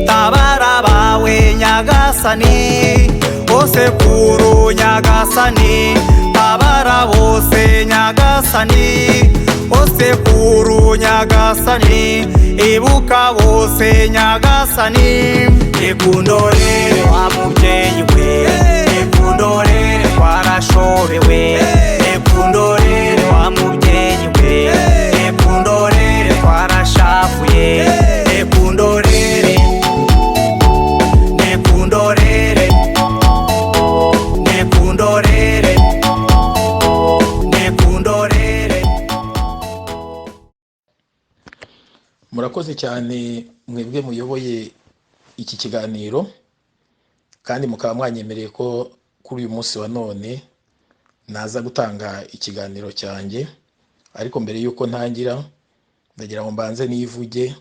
Tabara abawe Nyagasani, osekuru Nyagasani, tabara bose Nyagasani, osekuru Nyagasani, ibuka bose Nyagasani. Ikundorere wa mubyeyi we, ikundorere twarashobewe, ikundorere wa mubyeyi we, ikundorere twarashavuye, ikundorere, nikundorere, nikundorere, nikundorere. Murakoze cyane mwebwe muyoboye iki kiganiro, kandi mukaba mwanyemereye ko kuri uyu munsi wa none naza gutanga ikiganiro cyanjye. Ariko mbere y'uko ntangira, ndagira ngo mbanze nivuge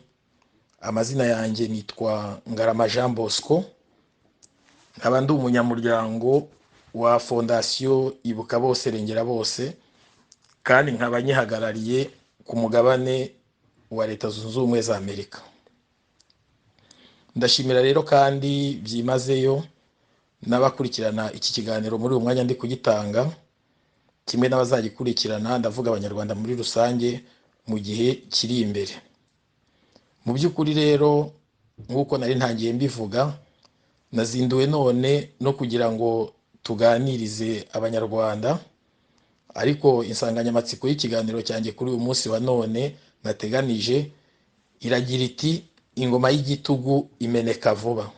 amazina yanjye. Nitwa Ngarama Jean Bosco, nkaba ndi umunyamuryango wa Fondasiyo Ibuka Bose Rengera Bose, kandi nkaba nyihagarariye ku mugabane wa Leta Zunze Ubumwe za Amerika. Ndashimira rero kandi byimazeyo n'abakurikirana iki kiganiro muri uyu mwanya ndi kugitanga, kimwe n'abazagikurikirana, ndavuga Abanyarwanda muri rusange, mu gihe kiri imbere. Mu by'ukuri rero, nk'uko nari ntangiye mbivuga, nazinduwe none no kugira ngo tuganirize Abanyarwanda, ariko insanganyamatsiko y'ikiganiro cyanjye kuri uyu munsi wa none nateganije iragira iti: "Ingoma y'igitugu imeneka vuba."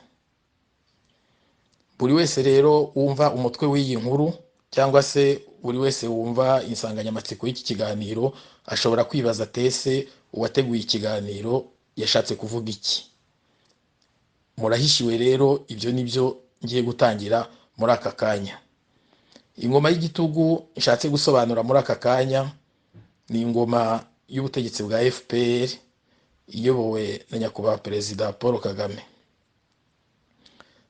Buri wese rero wumva umutwe w'iyi nkuru, cyangwa se buri wese wumva insanganyamatsiko y'iki kiganiro, ashobora kwibaza tese uwateguye ikiganiro yashatse kuvuga iki? Murahishiwe rero, ibyo ni byo ngiye gutangira muri aka kanya. Ingoma y'igitugu nshatse gusobanura muri aka kanya ni ingoma y'ubutegetsi bwa FPR iyobowe na Nyakubahwa Perezida Paul Kagame.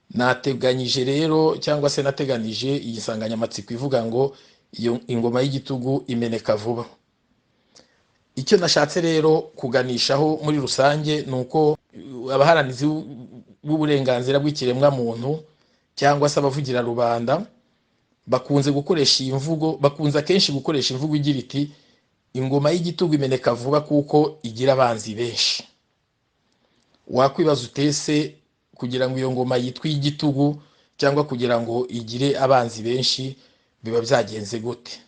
Nateganyije rero, cyangwa se nateganije iyi nsanganyamatsiko ivuga ngo iyo ingoma y'igitugu imeneka vuba. Icyo nashatse rero kuganishaho muri rusange ni uko abaharanizi b'uburenganzira bw'ikiremwamuntu cyangwa se abavugira rubanda bakunze gukoresha iyi mvugo, bakunze akenshi gukoresha imvugo igira iti: "Ingoma y'igitugu imeneka vuba kuko igira abanzi benshi." Wakwibaza utese kugira ngo iyo ngoma yitwe iy'igitugu cyangwa kugira ngo igire abanzi benshi biba byagenze gute?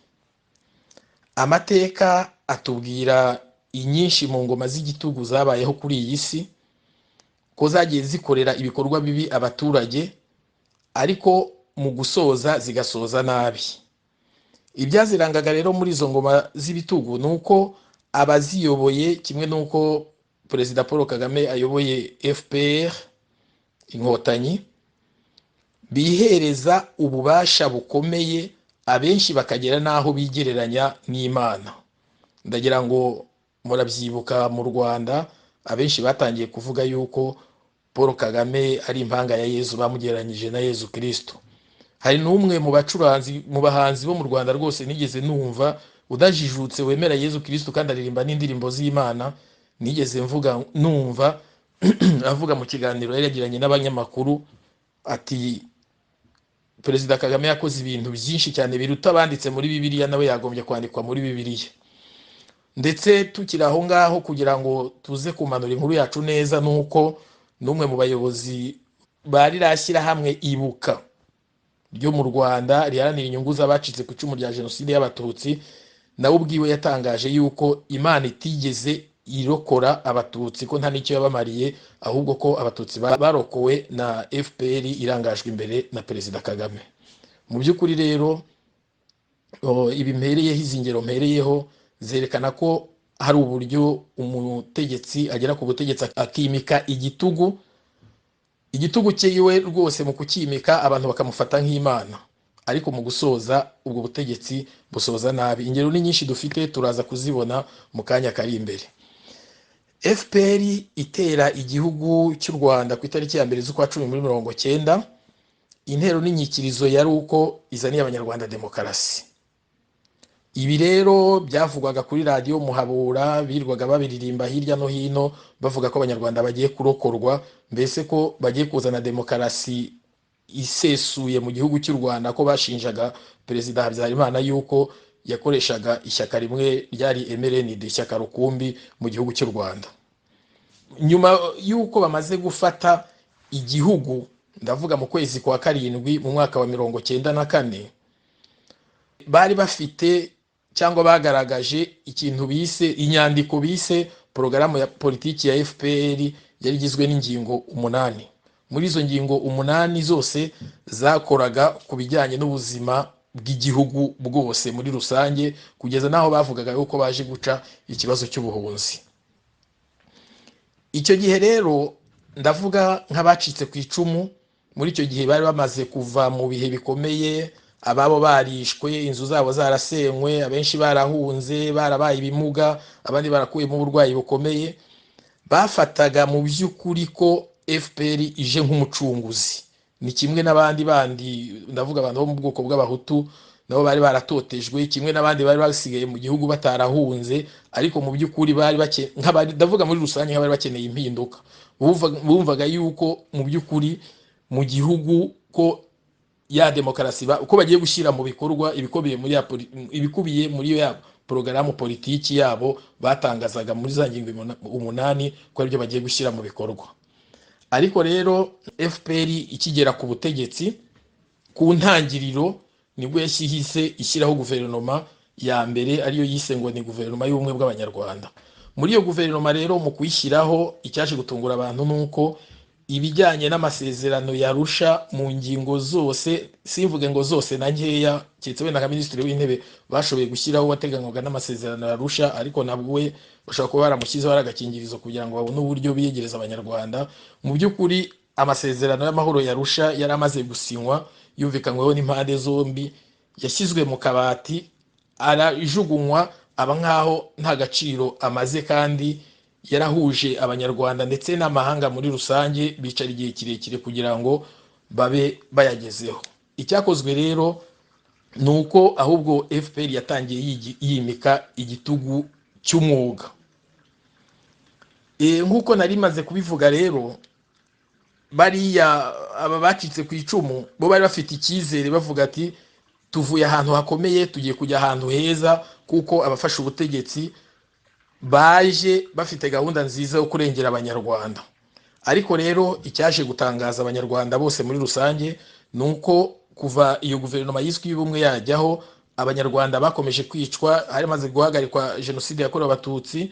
Amateka atubwira inyinshi mu ngoma z'igitugu zabayeho kuri iyi si ko zagiye zikorera ibikorwa bibi abaturage, ariko mu gusoza zigasoza nabi. Ibyazirangaga rero muri izo ngoma z'ibitugu ni uko abaziyoboye, kimwe n'uko Perezida Paul Kagame ayoboye FPR Inkotanyi, bihereza ububasha bukomeye, abenshi bakagera n'aho bigereranya n'Imana. Ndagira ngo murabyibuka, mu Rwanda abenshi batangiye kuvuga yuko Paul Kagame ari impanga ya Yezu, bamugereranyije na Yezu Kirisito. Hari n'umwe mu bacuranzi, mu bahanzi bo mu Rwanda rwose nigeze numva, udajijutse, wemera Yezu Kirisito kandi aririmba n'indirimbo z'Imana, nigeze mvuga numva avuga mu kiganiro yari yagiranye n'abanyamakuru ati: "Perezida Kagame yakoze ibintu byinshi cyane biruta abanditse muri Bibiliya, nawe yagombye kwandikwa muri Bibiliya." Ndetse tukiri aho ngaho, kugira ngo tuze kumanura inkuru yacu neza, ni uko n'umwe mu bayobozi ba ririya shyirahamwe Ibuka ryo mu Rwanda riharanira inyungu z'abacitse ku icumu rya Jenoside y'Abatutsi, nawe ubwiwe yatangaje yuko Imana itigeze irokora Abatutsi, ko nta n'icyo yabamariye, ahubwo ko Abatutsi barokowe na FPR irangajwe imbere na Perezida Kagame. Mu by'ukuri rero, ibi mpereyeho, izi ngero mpereyeho zerekana ko hari uburyo umutegetsi agera ku butegetsi akimika igitugu, igitugu cyiwe rwose mu kukimika abantu bakamufata nk'Imana, ariko mu gusoza ubwo butegetsi busoza nabi. Ingero ni nyinshi dufite, turaza kuzibona mu kanya kari imbere. FPR itera igihugu cy'u Rwanda ku itariki ya 1 z'ukwa 10 muri 90, intero n'inyikirizo yari uko izaniye Abanyarwanda demokarasi. Ibi rero byavugwaga kuri radiyo Muhabura, birirwaga babiririmba hirya no hino, bavuga ko Abanyarwanda bagiye kurokorwa, mbese ko bagiye kuzana demokarasi isesuye mu gihugu cy'u Rwanda, ko bashinjaga Perezida Habyarimana yuko yakoreshaga ishyaka rimwe ryari MRND, ishyaka rukumbi mu gihugu cy'u Rwanda. Nyuma y'uko bamaze gufata igihugu, ndavuga mu kwezi kwa karindwi mu mwaka wa 94, bari bafite cyangwa bagaragaje ikintu bise inyandiko bise porogaramu ya politiki ya FPR, yari igizwe n'ingingo 8. Muri izo ngingo 8 zose zakoraga ku bijyanye n'ubuzima bw'igihugu bwose muri rusange, kugeza n'aho bavugaga yuko baje guca ikibazo cy'ubuhunzi. Icyo gihe rero ndavuga nk'abacitse ku icumu, muri icyo gihe bari bamaze kuva mu bihe bikomeye, ababo barishwe, inzu zabo zarasenywe, abenshi barahunze, barabaye ibimuga, abandi barakuyemo uburwayi bukomeye. Bafataga mu by'ukuri ko FPR ije nk'umucunguzi. Ni kimwe n'abandi bandi, ndavuga abantu bo mu bwoko bw'Abahutu, nabo bari baratotejwe, kimwe n'abandi bari basigaye mu gihugu batarahunze, ariko mu by'ukuri bari ndavuga muri rusange nk'abari bakeneye impinduka. Bumvaga yuko mu by'ukuri mu gihugu ko ya demokarasi, uko bagiye gushyira mu bikorwa ibikubiye muri ya porogaramu politiki yabo batangazaga muri za ngingo 8, ko aribyo bagiye gushyira mu bikorwa. Ariko rero FPR ikigera ku butegetsi ku ntangiriro, nibwo yashyihise ishyiraho guverinoma ya mbere, ariyo yise ngo ni guverinoma y'ubumwe bw'Abanyarwanda. Muri iyo guverinoma rero, mu kuyishyiraho, icyaje gutungura abantu ni uko ibijyanye n'amasezerano yarusha mu ngingo zose, simvuge ngo zose na nkeya, keretse wenda nka Minisitiri w'Intebe bashoboye gushyiraho wateganywaga n'amasezerano yarusha, ariko nabwo we bashobora kuba baramushyizeho ari agakingirizo kugira ngo babone uburyo biyegereza Abanyarwanda. Mu by'ukuri amasezerano y'amahoro yarusha yari amaze gusinywa, yumvikanyweho n'impande zombi, yashyizwe mu kabati arajugunywa, aba nk'aho nta gaciro amaze, kandi yarahuje Abanyarwanda ndetse n'amahanga muri rusange, bicara igihe kirekire kugira ngo babe bayagezeho. Icyakozwe rero ni uko ahubwo FPR yatangiye yimika igitugu cy'umwuga. Nk'uko nari maze kubivuga rero, bariya aba bacitse ku icumu bo bari bafite icyizere, bavuga ati tuvuye ahantu hakomeye tugiye kujya ahantu heza, kuko abafashe ubutegetsi baje bafite gahunda nziza yo kurengera Abanyarwanda. Ariko rero icyaje gutangaza Abanyarwanda bose muri rusange ni uko kuva iyo guverinoma yiswe y'ubumwe yajyaho, Abanyarwanda bakomeje kwicwa. Hari hamaze guhagarikwa jenoside yakorewe Abatutsi,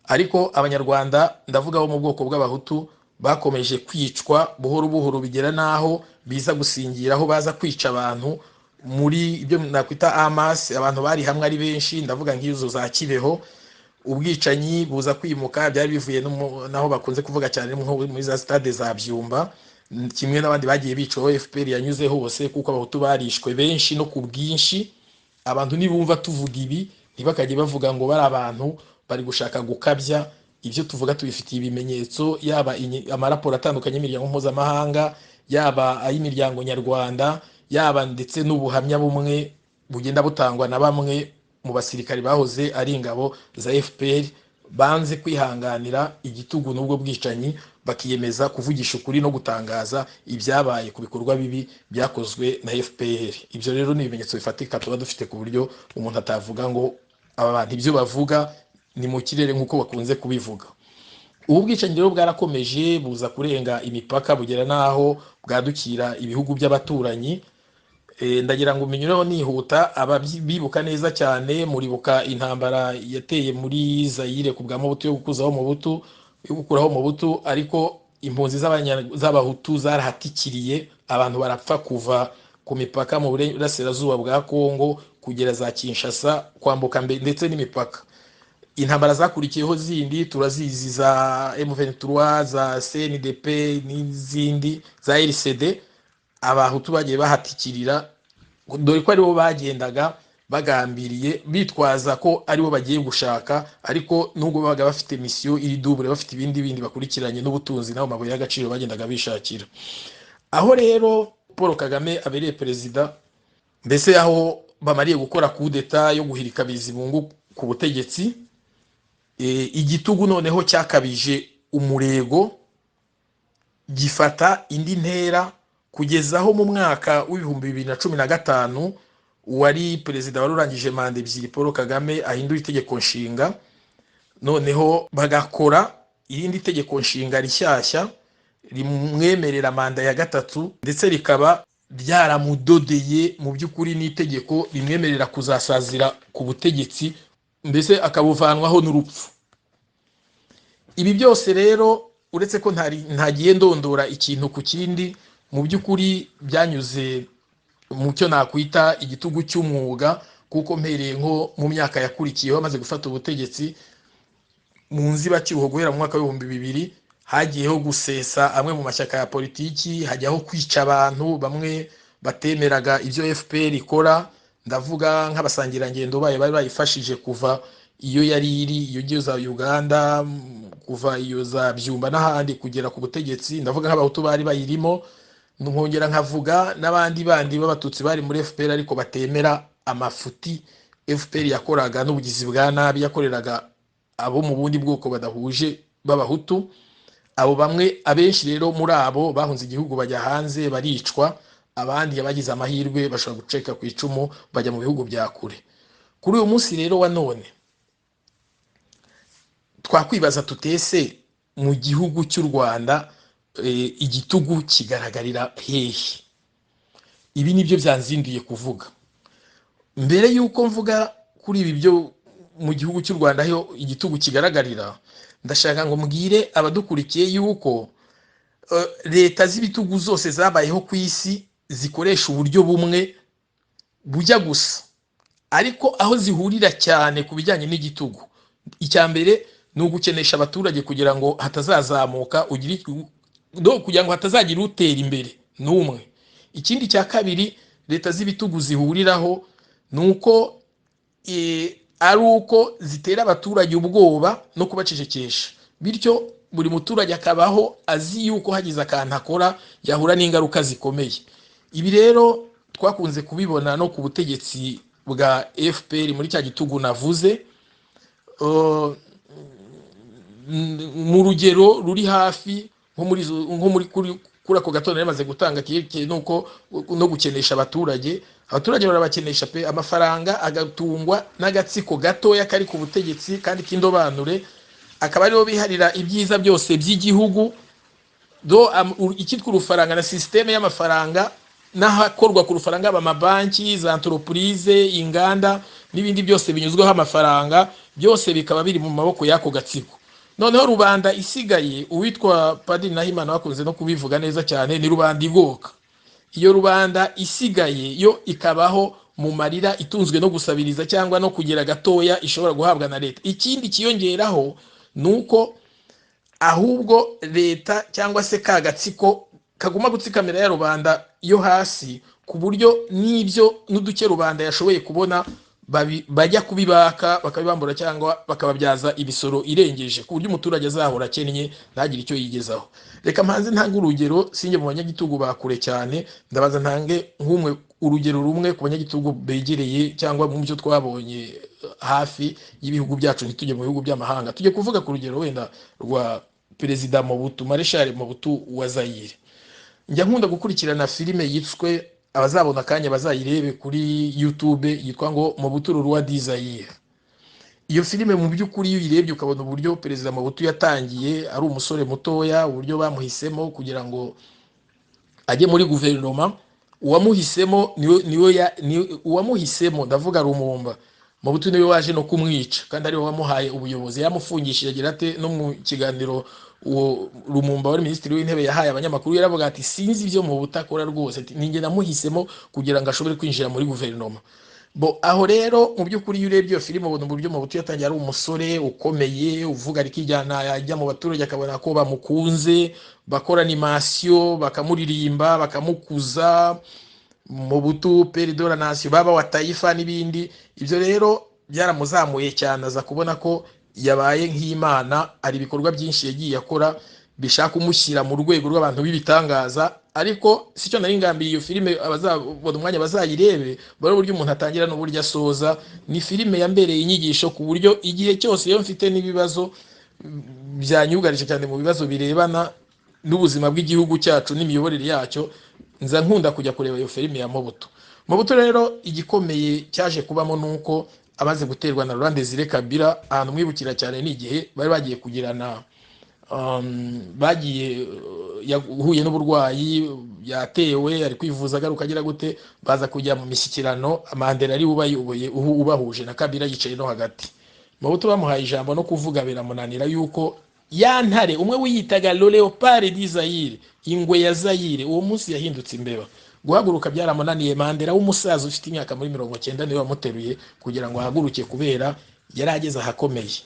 ariko Abanyarwanda, ndavuga bo mu bwoko bw'Abahutu, bakomeje kwicwa buhoro buhoro, bigera n'aho biza gusingiraho baza kwica abantu muri ibyo nakwita amasi, abantu bari hamwe ari benshi, ndavuga nk'izo za Kibeho. Ubwicanyi buza kwimuka, byari bivuye n'aho bakunze kuvuga cyane nko muri za stade za Byumba, kimwe n'abandi bagiye bicwa aho FPR yanyuze hose, kuko Abahutu barishwe benshi no ku bwinshi. Abantu nibumva tuvuga ibi ntibakajye bavuga ngo bari abantu bari gushaka gukabya. Ibyo tuvuga tubifitiye ibimenyetso, yaba amaraporo atandukanye y'imiryango mpuzamahanga, yaba ay'imiryango nyarwanda, yaba ndetse n'ubuhamya bumwe bugenda butangwa na bamwe mu basirikari bahoze ari ingabo za FPR, banze kwihanganira igitugu n'ubwo bwicanyi, bakiyemeza kuvugisha ukuri no gutangaza ibyabaye ku bikorwa bibi byakozwe na FPR. Ibyo rero ni ibimenyetso bifatika tuba dufite, ku buryo umuntu atavuga ngo aba bantu ibyo bavuga ni mu kirere nk'uko bakunze kubivuga. Ubu bwicanyi rero bwarakomeje, buza kurenga imipaka, bugera n'aho bwadukira ibihugu by'abaturanyi. Ndagira ngo umenyureho nihuta, ababibuka neza cyane muribuka intambara yateye muri Zaire ku bwa Mobutu yo gukuzaho Mobutu, yo gukuraho Mobutu, ariko impunzi z'Abahutu zarahatikiriye, abantu barapfa kuva ku mipaka mu burasirazuba bwa Kongo kugera za Kinshasa, kwambuka ndetse n'imipaka. Intambara zakurikiyeho zindi turazizi, za M23, za CNDP n'izindi za RCD, Abahutu bagiye bahatikirira, dore ko aribo bagendaga bagambiriye, bitwaza ko aribo bagiye gushaka, ariko nubwo babaga bafite misiyo iri dubure, bafite ibindi bindi bakurikiranye n'ubutunzi n'ayo mabuye y'agaciro bagendaga bishakira. Aho rero Paul Kagame abereye perezida, mbese aho bamariye gukora kudeta yo guhirika Bizimungu ku butegetsi, igitugu noneho cyakabije umurego, gifata indi ntera kugeza aho mu mwaka w'2015 uwari perezida wari urangije manda ebyiri, Paul Kagame, ahindura itegeko nshinga, noneho bagakora irindi tegeko nshinga rishyashya rimwemerera manda ya gatatu, ndetse rikaba ryaramudodeye mu by'ukuri n'itegeko rimwemerera kuzasazira ku butegetsi, mbese akabuvanwaho n'urupfu. Ibi byose rero, uretse ko ntagiye ndondora ikintu ku kindi, mu by'ukuri byanyuze mu cyo nakwita igitugu cy'umwuga, kuko mpereye nko mu myaka yakurikiyeho amaze gufata ubutegetsi mu nzibacyuho guhera mu mwaka w'2000, hagiyeho gusesa amwe mu mashyaka ya politiki, hajyaho kwica abantu bamwe batemeraga ibyo FPR ikora. Ndavuga nk'abasangirangendo bayo bari bayifashije kuva iyo yari iri iyo ngiyo za Uganda, kuva iyo za Byumba n'ahandi kugera ku butegetsi. Ndavuga nk'abahutu bari bayirimo, nkongera nkavuga n'abandi bandi b'abatutsi bari muri FPR ariko batemera amafuti FPR yakoraga n'ubugizi bwa nabi yakoreraga abo mu bundi bwoko badahuje b'abahutu. Abo bamwe, abenshi rero muri abo bahunze igihugu bajya hanze baricwa, abandi abagize amahirwe bashobora guceka ku icumu bajya mu bihugu bya kure. Kuri uyu munsi rero wa none twakwibaza tutese mu gihugu cy'u Rwanda igitugu kigaragarira hehe? Ibi nibyo byanzinduye kuvuga. Mbere y'uko mvuga kuri ibi byo mu gihugu cy'u Rwanda aho igitugu kigaragarira, ndashaka ngo mbwire abadukurikiye yuko leta z'ibitugu zose zabayeho ku isi zikoresha uburyo bumwe bujya gusa, ariko aho zihurira cyane ku bijyanye n'igitugu, icya mbere ni ugukenesha abaturage kugira ngo hatazazamuka kugira ngo hatazagira utera imbere n'umwe. Ikindi cya kabiri leta z'ibitugu zihuriraho ni uko ari uko zitera abaturage ubwoba no kubacecekesha, bityo buri muturage akabaho azi yuko hagize akantu akora yahura n'ingaruka zikomeye. Ibi rero twakunze kubibona no ku butegetsi bwa FPR muri cya gitugu navuze, mu rugero ruri hafi nko muri kuri ako gato nari maze gutanga kerekeye nuko no gukenesha abaturage. Abaturage barabakenesha pe, amafaranga agatungwa n'agatsiko gatoya kari ku butegetsi kandi k'indobanure, akaba aribo biharira ibyiza byose by'igihugu. Icyitwa urufaranga na sisiteme y'amafaranga n'ahakorwa ku rufaranga, haba amabanki, za entreprise, inganda n'ibindi byose binyuzweho amafaranga, byose bikaba biri mu maboko y'ako gatsiko. Noneho rubanda isigaye, uwitwa Padiri Nahimana bakunze no kubivuga neza cyane, ni rubanda igoka. Iyo rubanda isigaye yo ikabaho mu marira, itunzwe no gusabiriza cyangwa no kugira gatoya ishobora guhabwa na leta. Ikindi kiyongeraho ni uko ahubwo leta cyangwa se ka gatsiko kaguma gutsikamira ya rubanda yo hasi, ku buryo n'ibyo n'uduke rubanda yashoboye kubona bajya kubibaka bakabibambura cyangwa bakababyaza imisoro irengeje, ku buryo umuturage azahora akennye ntagire icyo yigezaho. Reka mpanze ntange urugero, sinjye mu banyagitugu ba kure cyane, ndabaza ntange nk'umwe urugero rumwe ku banyagitugu begereye cyangwa mu byo twabonye hafi y'ibihugu byacu, ntitujye mu bihugu by'amahanga. Tujye kuvuga ku rugero wenda rwa Perezida Mobutu, Mareshal Mobutu wa Zaire. Njya nkunda gukurikirana filime yiswe, abazabona akanya bazayirebe kuri YouTube, yitwa ngo Mobutu le roi du Zaire. Iyo filime mu by'ukuri iyo uyirebye ukabona uburyo Perezida Mobutu yatangiye ari umusore mutoya, uburyo bamuhisemo kugira ngo ajye muri guverinoma, uwamuhisemo niwe uwamuhisemo, ndavuga Lumumba, Mobutu niwe waje no kumwica kandi ariwe wamuhaye ubuyobozi, yamufungishije agira ate. No mu kiganiro uwo Lumumba wari minisitiri w'intebe yahaye abanyamakuru, yaravuga ati sinzi ibyo Mobutu akora rwose, ninjye namuhisemo kugira ngo ashobore kwinjira muri guverinoma. Bo aho rero mu by'ukuri iyo urebye iyo filime ubona uburyo Mobutu yatangiye ari umusore ukomeye, uvuga arikijyana, yajya mu baturage akabona ko bamukunze, bakora animation, bakamuririmba, bakamukuza, Mobutu père de la nation, baba wa taifa n'ibindi. Ibyo rero byaramuzamuye cyane, aza kubona ko yabaye nk'Imana. Hari ibikorwa byinshi yagiye akora bishaka kumushyira mu rwego rw'abantu b'ibitangaza, Ariko sicyo nari ngambiriye. Iyo filime, abazabona umwanya bazayirebe, bare uburyo umuntu atangira n'uburyo asoza. Ni filime yambereye inyigisho, ku buryo igihe cyose iyo mfite n'ibibazo byanyugarije cyane, mu bibazo birebana n'ubuzima bw'igihugu cyacu n'imiyoborere yacyo, nza nkunda kujya kureba iyo filime ya Mobutu. Mobutu rero, igikomeye cyaje kubamo ni uko amaze guterwa na Laurent Desire Kabila, ahantu mwibukira cyane ni igihe bari bagiye kugirana, bagiye, yahuye n'uburwayi, yatewe, ari kwivuza, agaruka agira gute, baza kujya mu mishyikirano. Mandela ari ubayoboye, ubahuje na Kabila yicaye no hagati. Mobutu bamuhaye ijambo, no kuvuga biramunanira, yuko ya ntare, umwe wiyitaga le léopard du Zaïre, ingwe ya Zayire, uwo munsi yahindutse imbeba. Guhaguruka byaramunaniye. Mandela w'umusaza ufite imyaka muri 90 niwe wamuteruye kugira ngo ahaguruke, kubera yari ageze ahakomeye.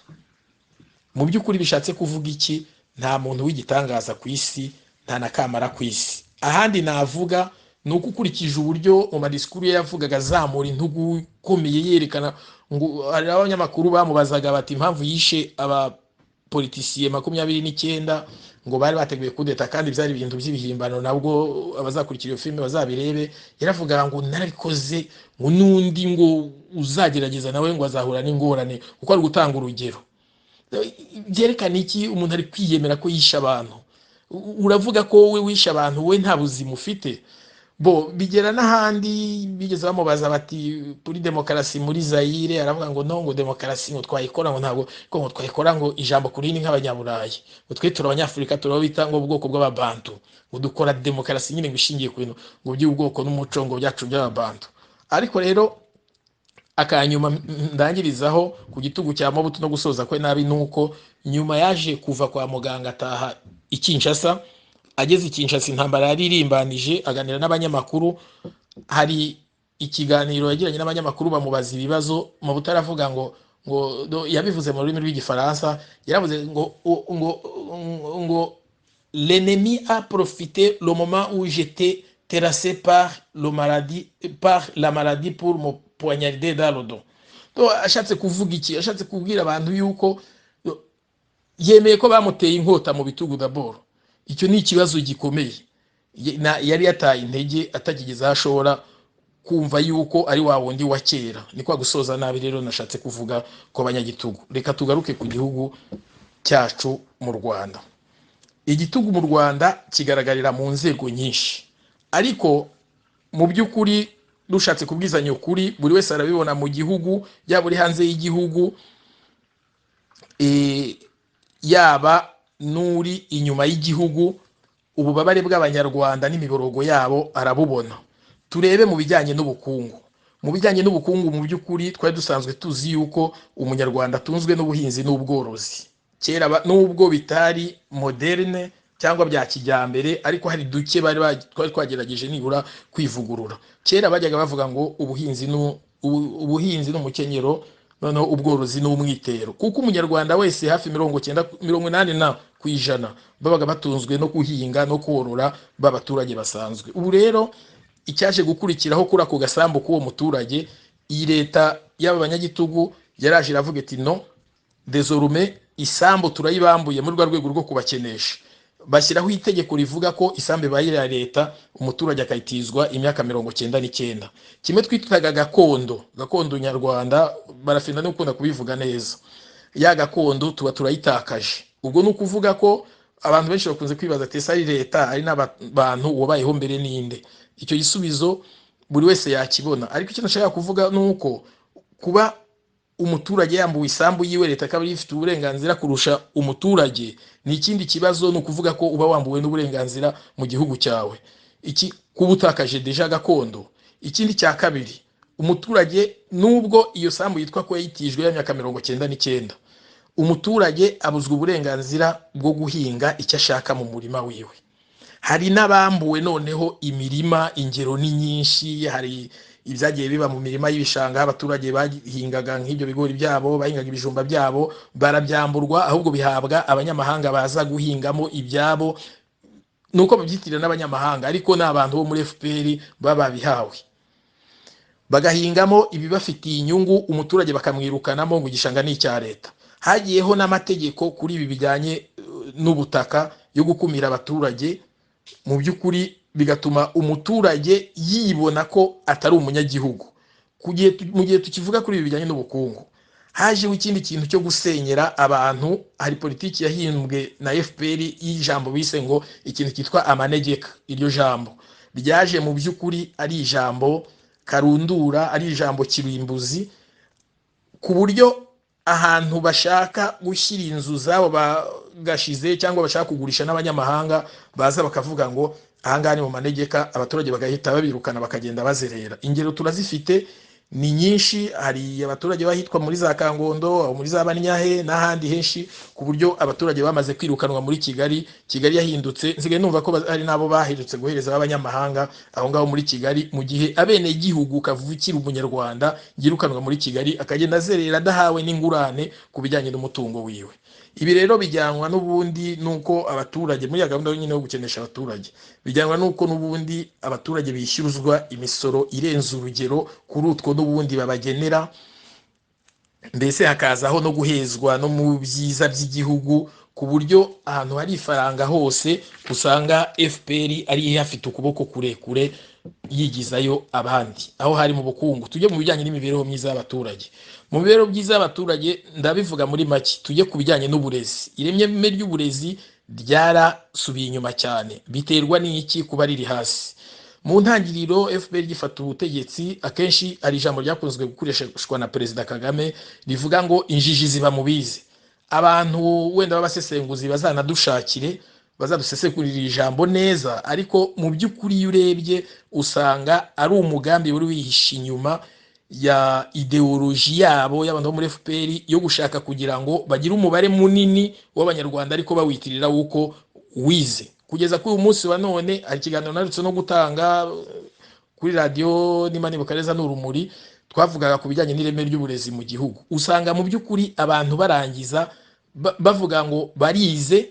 Mu by'ukuri bishatse kuvuga iki? Nta muntu w'igitangaza ku isi, nta na kamara ku isi. Ahandi navuga ni uko ukurikije uburyo mu madisikuru ye yavugaga azamura intugu ikomeye, yerekana ngo hari abanyamakuru bamubazaga bati impamvu yishe abapolitisiye 29 ngo bari bateguye kudeta, kandi byari ibintu by'ibihimbano, nabwo abazakurikira iyo filime bazabirebe, yaravugaga ngo narabikoze, ngo n'undi ngo uzagerageza nawe ngo azahura n'ingorane, kuko ari gutanga urugero. Byerekana iki? Umuntu ari kwiyemera ko yishe abantu. Uravuga ko wowe wishe abantu, wowe nta buzima ufite. Bo bigera n'ahandi bigeze bamubaza bati kuri demokarasi muri Zayire, aravuga ngo no, ngo demokarasi ngo twayikora, ngo ntabwo ko ngo twayikora ngo ijambo kuri ni nk'abanyaburayi, ngo twe turi abanyafurika, turabo bita ngo ubwoko bw'ababantu, ngo dukora demokarasi nyine ngo ishingiye ku bintu ngo by'ubwoko n'umuco ngo byacu by'ababantu. Ariko rero akanyuma ndangirizaho ku gitugu cya Mobutu no gusoza kwe nabi, nuko nyuma yaje kuva kwa muganga ataha i Kinshasa. Ageze i Kinshasa, intambara yari irimbanije, aganira n'abanyamakuru. Hari ikiganiro yagiranye n'abanyamakuru, bamubaza ibibazo. Mobutu aravuga ngo yabivuze mu rurimi rw'igifaransa, yaravuze ngo "L'ennemi a profité le moment où j'étais terrassé par la maladie pour me poignarder dans le dos." To ashatse kuvuga iki? Ashatse kubwira abantu yuko yemeye ko bamuteye inkota mu bitugu. D'abord icyo ni ikibazo gikomeye. Yari yataye intege, atakigeze aho ashobora kumva yuko ari wa wundi wa kera. Ni kwa gusoza nabi rero nashatse kuvuga ko abanyagitugu. Reka tugaruke ku gihugu cyacu mu Rwanda. Igitugu mu Rwanda kigaragarira mu nzego nyinshi, ariko mu by'ukuri dushatse kubwizanya ukuri, buri wese arabibona mu gihugu, yaba uri hanze y'igihugu, yaba n'uri inyuma y'igihugu, ububabare bw'abanyarwanda n'imiborogo yabo arabubona. Turebe mu bijyanye n'ubukungu. Mu bijyanye n'ubukungu, mu by'ukuri twari dusanzwe tuzi yuko umunyarwanda atunzwe n'ubuhinzi n'ubworozi kera, nubwo bitari moderne cyangwa bya kijyambere, ariko hari duke bari twari twagerageje nibura kwivugurura. Kera bajyaga bavuga ngo ubuhinzi n'umukenyero, noneho ubworozi n'umwitero, kuko umunyarwanda wese hafi 90, 80% babaga batunzwe no guhinga no korora, b'abaturage basanzwe. Ubu rero icyaje gukurikiraho kuri ako gasambu k'uwo muturage, iyi leta y'aba banyagitugu yaraje iravuga iti "No, désormais isambu turayibambuye." Muri rwa rwego rwo kubakenesha, bashyiraho itegeko rivuga ko isambu ibaye iya leta, umuturage akayitizwa imyaka 99. Kimwe twitaga gakondo, gakondo nyarwanda, barafinda no gukunda kubivuga neza, ya gakondo tuba turayitakaje. Ubwo ni ukuvuga ko abantu benshi bakunze kwibaza ati ese ari leta, ari n'abantu, wabayeho mbere ninde? Icyo gisubizo buri wese yakibona, ariko icyo nashaka kuvuga ni uko kuba umuturage yambuwe isambu yiwe, leta akaba ifite uburenganzira kurusha umuturage, ni ikindi kibazo. Ni ukuvuga ko uba wambuwe n'uburenganzira mu gihugu cyawe, iki kuba utakaje déjà gakondo. Ikindi cya kabiri, umuturage nubwo iyo sambu yitwa ko yayitijwe y'imyaka 99, umuturage abuzwa uburenganzira bwo guhinga icyo ashaka mu murima wiwe. Hari n'abambuwe noneho imirima, ingero ni nyinshi. Hari ibyagiye biba mu mirima y'ibishanga, abaturage bahingaga nk'ibyo bigori byabo, bahingaga ibijumba byabo, barabyamburwa, ahubwo bihabwa abanyamahanga baza guhingamo ibyabo. Nuko babyitirira n'abanyamahanga, ariko ni abantu bo muri FPR baba babihawe, bagahingamo ibibafitiye inyungu, umuturage bakamwirukanamo ngo igishanga ni icya leta. Hagiyeho n'amategeko kuri ibi bijyanye n'ubutaka yo gukumira abaturage. Mu by'ukuri bigatuma umuturage yibona ko atari umunyagihugu. Mu gihe tukivuga kuri ibi bijyanye n'ubukungu, hajeho ikindi kintu cyo gusenyera abantu. Hari politiki yahimbwe na FPR y'ijambo bise ngo ikintu cyitwa amanegeka. Iryo jambo ryaje mu by'ukuri ari ijambo karundura, ari ijambo kirimbuzi, ku buryo ahantu bashaka gushyira inzu zabo bagashize cyangwa bashaka kugurisha n'abanyamahanga baza bakavuga ngo ahangaha ni mu manegeka, abaturage bagahita babirukana bakagenda bazerera. Ingero turazifite ni nyinshi. Hari abaturage bahitwa muri za Kangondo, muri za Banyahe n'ahandi henshi, ku buryo abaturage bamaze kwirukanwa muri Kigali. Kigali yahindutse, nsigaye numva ko hari n'abo baherutse guhereza b'abanyamahanga aho ngaho muri Kigali, mu gihe abenegihugu kavukira umunyarwanda yirukanwa muri Kigali akagenda azerera adahawe n'ingurane ku bijyanye n'umutungo wiwe. Ibi rero bijyanwa n'ubundi nuko abaturage muri ya gahunda nyine yo gukenesha abaturage, bijyanwa nuko n'ubundi abaturage bishyuzwa imisoro irenze urugero kuri utwo n'ubundi babagenera, mbese hakazaho no guhezwa no mu byiza by'igihugu, ku buryo ahantu hari ifaranga hose usanga FPR ari ihafite ukuboko kurekure yigizayo abandi. Aho hari mu bukungu, tujye mu bijyanye n'imibereho myiza y'abaturage. Mu mibereho myiza y'abaturage ndabivuga muri make, tujye ku bijyanye n'uburezi. Ireme ry'uburezi ryarasubiye inyuma cyane. Biterwa n'iki kuba riri hasi? Mu ntangiriro FPR gifata ubutegetsi, akenshi hari ijambo ryakunzwe gukoreshwa na Perezida Kagame rivuga ngo injiji ziba mu bize. Abantu wenda b'abasesenguzi bazanadushakire, bazadusesekurira ijambo neza, ariko mu by'ukuri iyo urebye usanga ari umugambi wari wihishe inyuma ya ideoloji yabo y'abantu bo muri FPR yo gushaka kugira ngo bagire umubare munini w'abanyarwanda ariko bawitirira wuko wize. Kugeza kuri uyu munsi wa none hari ikiganiro narutse no gutanga kuri radiyo niba nibuka neza n'Urumuri, twavugaga ku bijyanye n'ireme ry'uburezi mu gihugu. Usanga mu by'ukuri abantu barangiza bavuga ngo barize,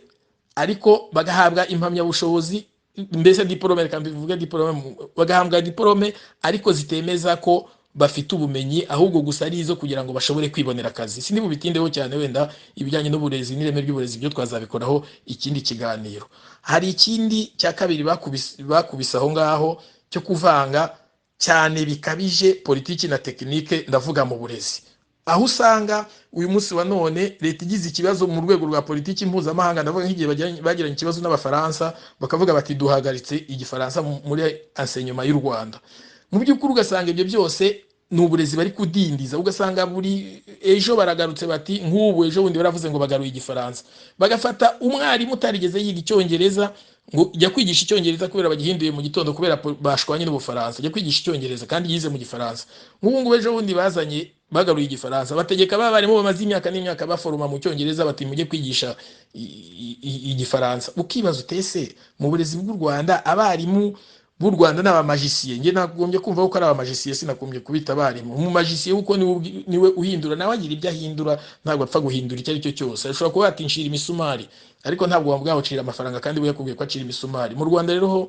ariko bagahabwa impamyabushobozi, mbese diporome, reka mbivuge diporome, bagahabwa diporome ariko zitemeza ko bafite ubumenyi, ahubwo gusa ari izo kugira ngo bashobore kwibonera akazi. Sindi bubitindeho cyane, wenda ibijyanye n'uburezi n'ireme ry'uburezi byo twazabikoraho ikindi kiganiro. Hari ikindi cya kabiri bakubise aho ngaho cyo kuvanga cyane bikabije politiki na tekinike, ndavuga mu burezi, aho usanga uyu munsi wa none leta igize ikibazo mu rwego rwa politiki mpuzamahanga. Ndavuga nk'igihe bagiranye ikibazo n'Abafaransa, bakavuga bati duhagaritse igifaransa muri enseignement y'u Rwanda. Mu by'ukuri ugasanga ibyo byose ni uburezi bari kudindiza, ugasanga buri ejo baragarutse bati nk'ubu ejo bundi baravuze ngo bagaruye igifaransa, bagafata umwarimu utarigeze yiga icyongereza ngo jya kwigisha icyongereza kubera bagihinduye mu gitondo kubera bashwanye n'Ubufaransa, jya kwigisha icyongereza kandi yize mu gifaransa. Nk'ubu ngubu ejo bundi bazanye bagaruye igifaransa, bategeka ba barimu bamaze imyaka n'imyaka baforoma mu cyongereza bati mujye kwigisha igifaransa. Ukibaza utese mu burezi bw'u Rwanda abarimu b'u Rwanda ni abamajisiye? Njye nagombye kumva ko ari abamajisiye, sinagombye kubita abarimu. Umumajisiye kuko niwe uhindura, nawe agira ibyo ahindura, ntabwo apfa guhindura icyo ari cyo cyose. Ashobora kuba yatinshira imisumari, ariko ntabwo wamubwira ngo cira amafaranga kandi we yakubwiye ko acira imisumari. Mu Rwanda rero ho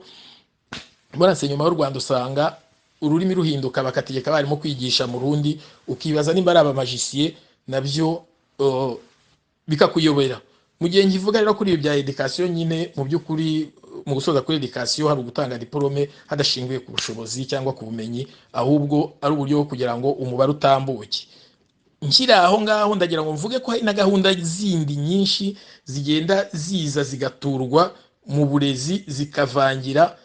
muri enseignement y'u Rwanda usanga ururimi ruhinduka, bakategeka abarimu kwigisha mu rundi, ukibaza nimba ari abamajisiye, nabyo bikakuyobera. Mu gihe nkivuga rero kuri ibi bya education nyine, mu by'ukuri mu gusoza kuri education hari ugutanga diplome hadashingiwe ku bushobozi cyangwa ku bumenyi, ahubwo ari uburyo bwo kugira ngo umubare utambuke. Nkiri aho ngaho ndagira ngo mvuge ko hari na gahunda zindi nyinshi zigenda ziza zigaturwa mu burezi, zikavangira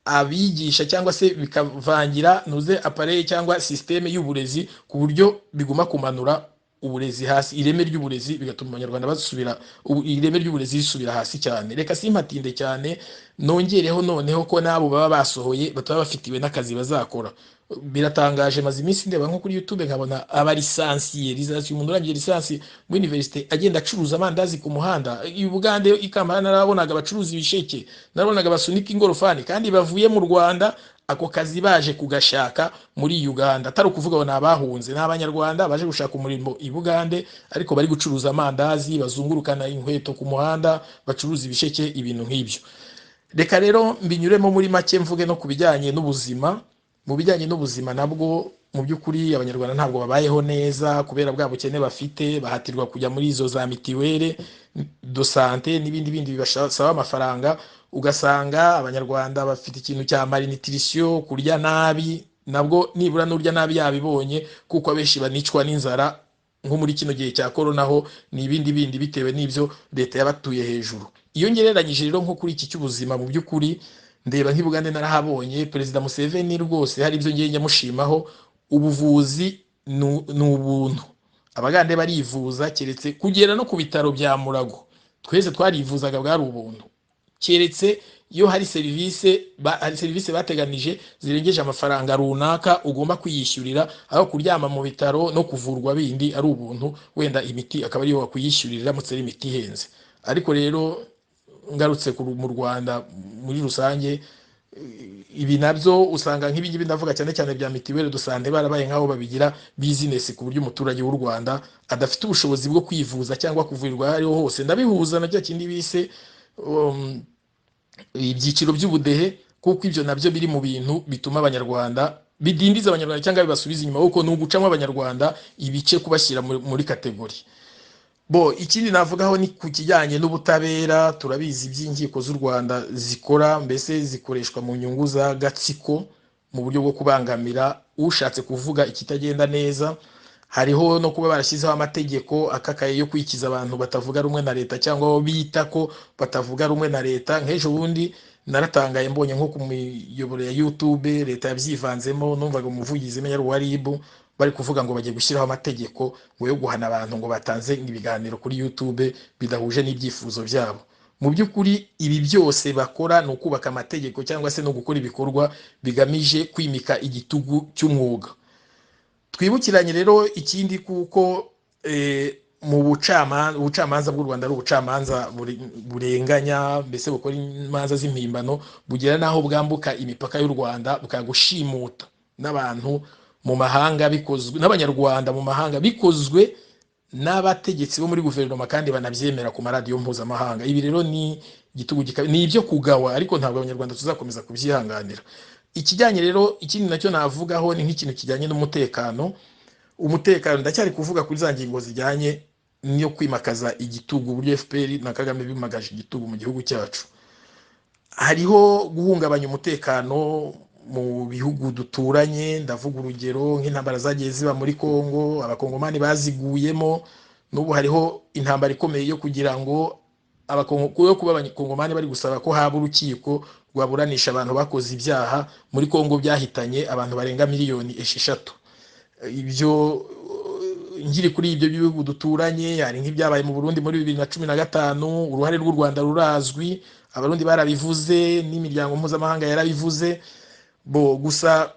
abigisha cyangwa se bikavangira nuze appareil cyangwa systeme y'uburezi, ku buryo biguma kumanura uburezi hasi, ireme ry'uburezi, bigatuma abanyarwanda basubira, ireme ry'uburezi risubira hasi cyane. Reka simpatinde cyane, nongereho noneho ko n'abo baba basohoye bataba bafitiwe n'akazi bazakora. Biratangaje, maze iminsi ndeba nko kuri YouTube nkabona abalisansiye, lisansi, umuntu urangije lisansi muri universite agenda acuruza amandazi ku muhanda. I Bugande i Kampala narabonaga abacuruza ibisheke, narabonaga basunika ingorofani kandi bavuye mu Rwanda, ako kazi baje kugashaka muri Uganda. Atari ukuvuga ngo ni abahunze, ni abanyarwanda baje gushaka umurimo i Bugande, ariko bari gucuruza amandazi, bazungurukana inkweto ku muhanda, bacuruza ibisheke, ibintu nk'ibyo. Reka rero mbinyuremo muri make mvuge no ku bijyanye n'ubuzima. Mu bijyanye n'ubuzima nabwo mu by'ukuri abanyarwanda ntabwo babayeho neza kubera bwa bukene bafite, bahatirwa kujya muri izo za mitiwere do sante n'ibindi bindi bibasaba amafaranga, Ugasanga Abanyarwanda bafite ikintu cya malnutrition, kurya nabi. Nabwo nibura n'urya nabi yabibonye, kuko abenshi banicwa n'inzara nko muri kino gihe cya korona ho ni ibindi bindi, bitewe n'ibyo leta yabatuye hejuru. Iyo ngereranyije rero nko kuri iki cy'ubuzima, mu by'ukuri ndeba nk'i Bugande narahabonye, Perezida Museveni rwose hari ibyo ngiye nyamushimaho. Ubuvuzi ni ubuntu, Abagande barivuza, keretse kugera no ku bitaro bya Murago twese twarivuzaga, bwari ubuntu, keretse iyo hari serivisi hari serivisi bateganije zirengeje amafaranga runaka ugomba kwiyishyurira. Aho kuryama mu bitaro no kuvurwa bindi ari ubuntu, wenda imiti akaba ariyo wakwiyishyurira iramutse ari imiti ihenze. Ariko rero ngarutse mu Rwanda muri rusange, ibi nabyo usanga nk'ibingibi ndavuga cyane cyane bya mutuelle de santé barabaye nk'aho babigira bizinesi, ku buryo umuturage w'u Rwanda adafite ubushobozi bwo kwivuza cyangwa kuvurirwa aho ariho hose. Ndabihuza na cya kindi bise ibyiciro by'ubudehe, kuko ibyo nabyo biri mu bintu bituma Abanyarwanda, bidindiza Abanyarwanda cyangwa bibasubiza inyuma, kuko ni ugucamo Abanyarwanda ibice, kubashyira muri catégorie. Bo ikindi navugaho ni ku kijyanye n'ubutabera. Turabizi iby'inkiko z'u Rwanda zikora, mbese zikoreshwa mu nyungu za gatsiko mu buryo bwo kubangamira ushatse kuvuga ikitagenda neza. Hariho no kuba barashyizeho amategeko akakaye yo kwikiza abantu batavuga rumwe na leta cyangwa abo bita ko batavuga rumwe na leta. Nk'ejo bundi naratangaye mbonye nko ku miyoboro ya YouTube leta yabyivanzemo, numvaga umuvugizi menya wa RIB bari kuvuga ngo bagiye gushyiraho amategeko ngo yo guhana abantu ngo batanze ibiganiro kuri YouTube bidahuje n'ibyifuzo byabo. Mu by'ukuri ibi byose bakora ni ukubaka amategeko cyangwa se no gukora ibikorwa bigamije kwimika igitugu cy'umwuga. Twibukiranye rero ikindi, kuko mu ubucamanza bw'u Rwanda ari ubucamanza burenganya, mbese bukora imanza z'impimbano, bugera n'aho bwambuka imipaka y'u Rwanda bukagushimuta n'abantu mu mahanga, bikozwe n'Abanyarwanda mu mahanga, bikozwe n'abategetsi bo muri guverinoma, kandi banabyemera ku maradiyo mpuzamahanga. Ibi rero ni igitugu, ni ibyo kugawa, ariko ntabwo Abanyarwanda tuzakomeza kubyihanganira. Ikijyanye rero, ikindi nacyo navugaho ni nk'ikintu kijyanye n'umutekano. Umutekano, ndacyari kuvuga kuri za ngingo zijyanye no kwimakaza igitugu, uburyo FPR na Kagame bimagaje igitugu mu gihugu cyacu. Hariho guhungabanya umutekano mu bihugu duturanye. Ndavuga urugero nk'intambara zagiye ziba muri Kongo, Abakongomani baziguyemo. N'ubu hariho intambara ikomeye yo kugira ngo yo kuba Abakongomani bari gusaba ko haba urukiko rwaburanisha abantu bakoze ibyaha muri Kongo byahitanye abantu barenga miliyoni 6. Ibyo nkiri kuri ibyo bihugu duturanye, hari nk'ibyabaye mu Burundi muri 2015. Uruhare rw'u Rwanda rurazwi, Abarundi barabivuze n'imiryango mpuzamahanga yarabivuze. Bo gusa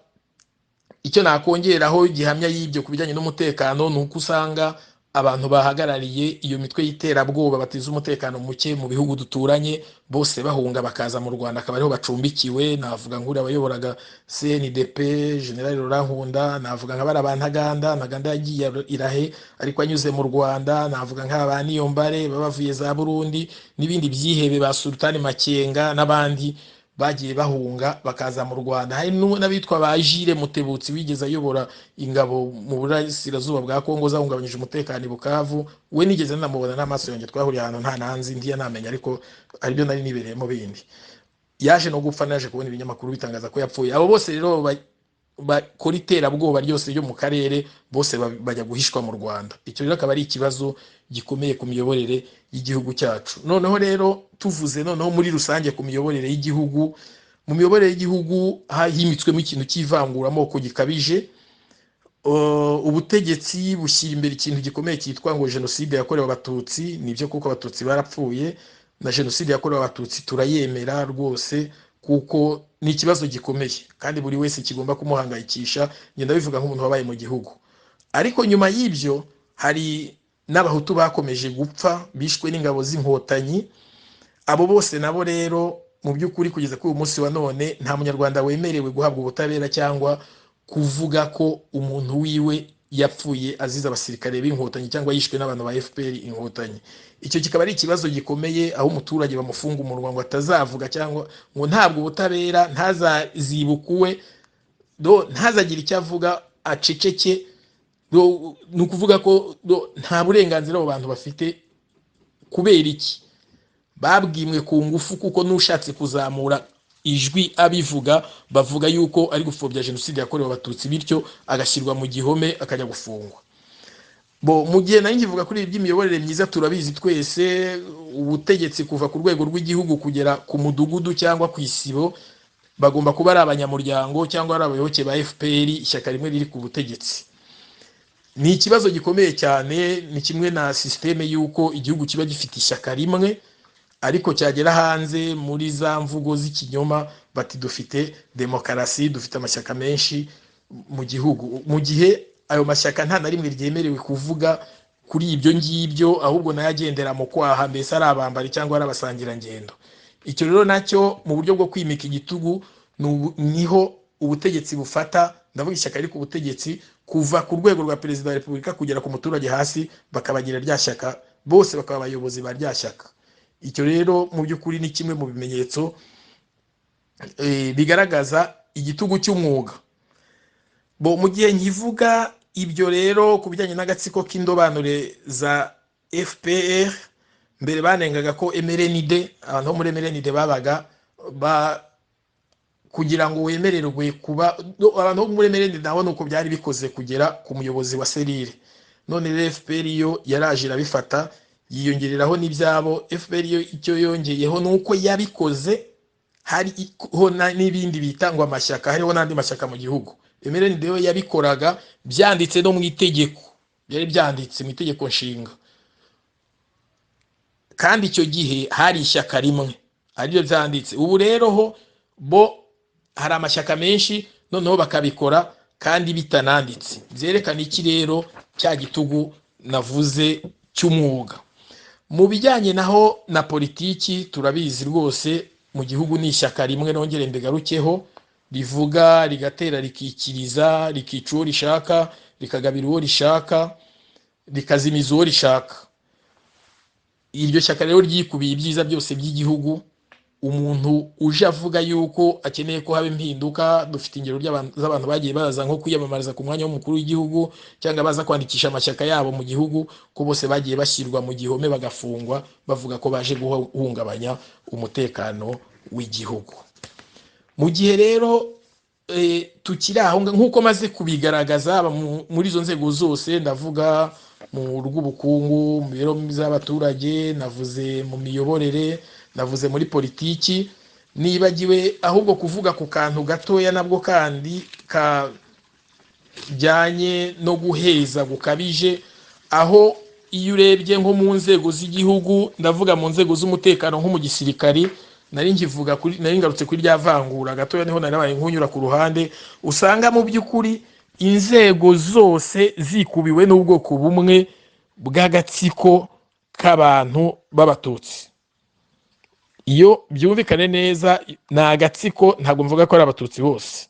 icyo nakongeraho gihamya y'ibyo ku bijyanye n'umutekano ni uko usanga abantu bahagarariye iyo mitwe y'iterabwoba bateza umutekano muke mu bihugu duturanye bose bahunga bakaza mu Rwanda, akaba ariho bacumbikiwe. Navuga nk'uriya wayoboraga CNDP, General Laurent Nkunda, navuga nka bariya ba Ntaganda. Ntaganda yagiye irahe ariko anyuze mu Rwanda. Navuga nk'aba ba Niyombare baba bavuye za Burundi, n'ibindi byihebe ba Sultani Makenga n'abandi bagiye bahunga bakaza mu Rwanda. Hari n'abitwa ba Jules Mutebutsi wigeze ayobora ingabo mu burasirazuba bwa Kongo zahungabanyije umutekano i Bukavu. We nigeze namubona n'amaso yanjye, twahuriye ahantu nta nanzi ndiya namenya, ariko aribyo nari nibereyemo bindi. Yaje no gupfa, naje kubona ibinyamakuru bitangaza ko yapfuye. Abo bose rero bakora iterabwoba ryose ryo mu karere, bose bajya guhishwa mu Rwanda. Icyo rero akaba ari ikibazo gikomeye ku miyoborere y'igihugu cyacu. Noneho rero tuvuze noneho muri rusange ku miyoborere y'igihugu, mu miyoborere y'igihugu himitswemo ikintu cy'ivanguramoko gikabije. Ubutegetsi bushyira imbere ikintu gikomeye cyitwa ngo jenoside yakorewe Abatutsi. Nibyo kuko Abatutsi barapfuye, na jenoside yakorewe Abatutsi turayemera rwose, kuko ni ikibazo gikomeye kandi buri wese kigomba kumuhangayikisha. Ngenda bivuga nk'umuntu wabaye mu gihugu. Ariko nyuma y'ibyo hari n'Abahutu bakomeje gupfa, bishwe n'ingabo z'Inkotanyi. Abo bose nabo rero mu by'ukuri kugeza kuri uyu munsi wa none nta Munyarwanda wemerewe guhabwa ubutabera cyangwa kuvuga ko umuntu wiwe yapfuye azize abasirikare b'Inkotanyi cyangwa yishwe n'abantu ba FPR Inkotanyi. Icyo kikaba ari ikibazo gikomeye, aho umuturage bamufunga umunwa ngo atazavuga cyangwa ngo ntabwo ubutabera, ntazazibukuwe, ntazagire icyo avuga, aceceke. Ni ukuvuga ko nta burenganzira abo bantu bafite. Kubera iki? Babwimwe ku ngufu, kuko n'ushatse kuzamura ijwi abivuga, bavuga yuko ari gupfobya jenoside yakorewe Abatutsi, bityo agashyirwa mu gihome, akajya gufungwa. Bo mu gihe nari nkivuga kuri ibi by'imiyoborere myiza, turabizi twese, ubutegetsi kuva ku rwego rw'igihugu kugera ku mudugudu cyangwa ku isibo bagomba kuba ari abanyamuryango cyangwa ari abayoboke ba FPR, ishyaka rimwe riri ku butegetsi. Ni ikibazo gikomeye cyane. Ni kimwe na système y'uko igihugu kiba gifite ishyaka rimwe, ariko cyagera hanze muri za mvugo z'ikinyoma bati dufite demokarasi, dufite amashyaka menshi mu gihugu, mu gihe ayo mashyaka nta na rimwe ryemerewe kuvuga kuri ibyo ngibyo, ahubwo nayo agendera mu kwaha, mbese ari abambari cyangwa ari abasangirangendo. Icyo rero nacyo mu buryo bwo kwimika igitugu niho ubutegetsi bufata, ndavuga ishyaka riri ku butegetsi, kuva ku rwego rwa Perezida wa Repubulika kugera ku muturage hasi, bakabagira rya shyaka, bose bakaba abayobozi ba rya shyaka. Icyo rero mu by'ukuri ni kimwe mu bimenyetso bigaragaza igitugu cy'umwuga. Bo mu gihe nkivuga ibyo rero ku bijyanye n'agatsiko k'indobanure za FPR, mbere banengaga ko MRND, abantu bo muri MRND babaga ba kugira ngo wemererwe kuba abantu bo muri MRND, nabo nuko byari bikoze kugera ku muyobozi wa cellule. None rero FPR yo yaraje irabifata, yiyongereraho n'ibyabo. FPR yo icyo yongeyeho ni uko yabikoze hariho n'ibindi bita ngo amashyaka, hariho n'andi mashyaka mu gihugu. MRND yo yabikoraga byanditse no mu itegeko, byari byanditse mu itegeko nshinga, kandi icyo gihe hari ishyaka rimwe aribyo byanditse. Ubu rero ho bo hari amashyaka menshi, noneho bakabikora kandi bitananditse. Byerekana iki rero? Cya gitugu navuze cy'umwuga. Mu bijyanye naho na politiki, turabizi rwose, mu gihugu ni ishyaka rimwe, nongere mbigarukeho, rivuga rigatera, rikikiriza, rikica uwo rishaka, rikagabira uwo rishaka, rikazimiza uwo rishaka. Iryo shyaka rero ryikubiye ibyiza byose by'igihugu. Umuntu uje avuga yuko akeneye ko haba impinduka, dufite ingero z'abantu bagiye baza nko kwiyamamariza ku mwanya w'umukuru w'igihugu cyangwa baza kwandikisha amashyaka yabo mu gihugu, ko bose bagiye bashyirwa mu gihome, bagafungwa, bavuga ko baje guhungabanya umutekano w'igihugu. Mu gihe rero tukiri aho, nk'uko maze kubigaragaza muri izo nzego zose, ndavuga mu rw'ubukungu, mu mibereho myiza y'abaturage, navuze mu miyoborere, navuze muri politiki, nibagiwe ahubwo kuvuga ku kantu gatoya nabwo kandi kajyanye no guheza gukabije, aho iyo urebye nko mu nzego z'igihugu, ndavuga mu nzego z'umutekano nko mu gisirikari, nari nkivuga kuri, nari ngarutse kuri rya vangura gatoya, niho nari nabaye nkunyura ku ruhande, usanga mu by'ukuri inzego zose zikubiwe n'ubwoko bumwe bw'agatsiko k'abantu b'Abatutsi. Iyo byumvikane neza, ni agatsiko, ntabwo mvuga ko ari Abatutsi bose.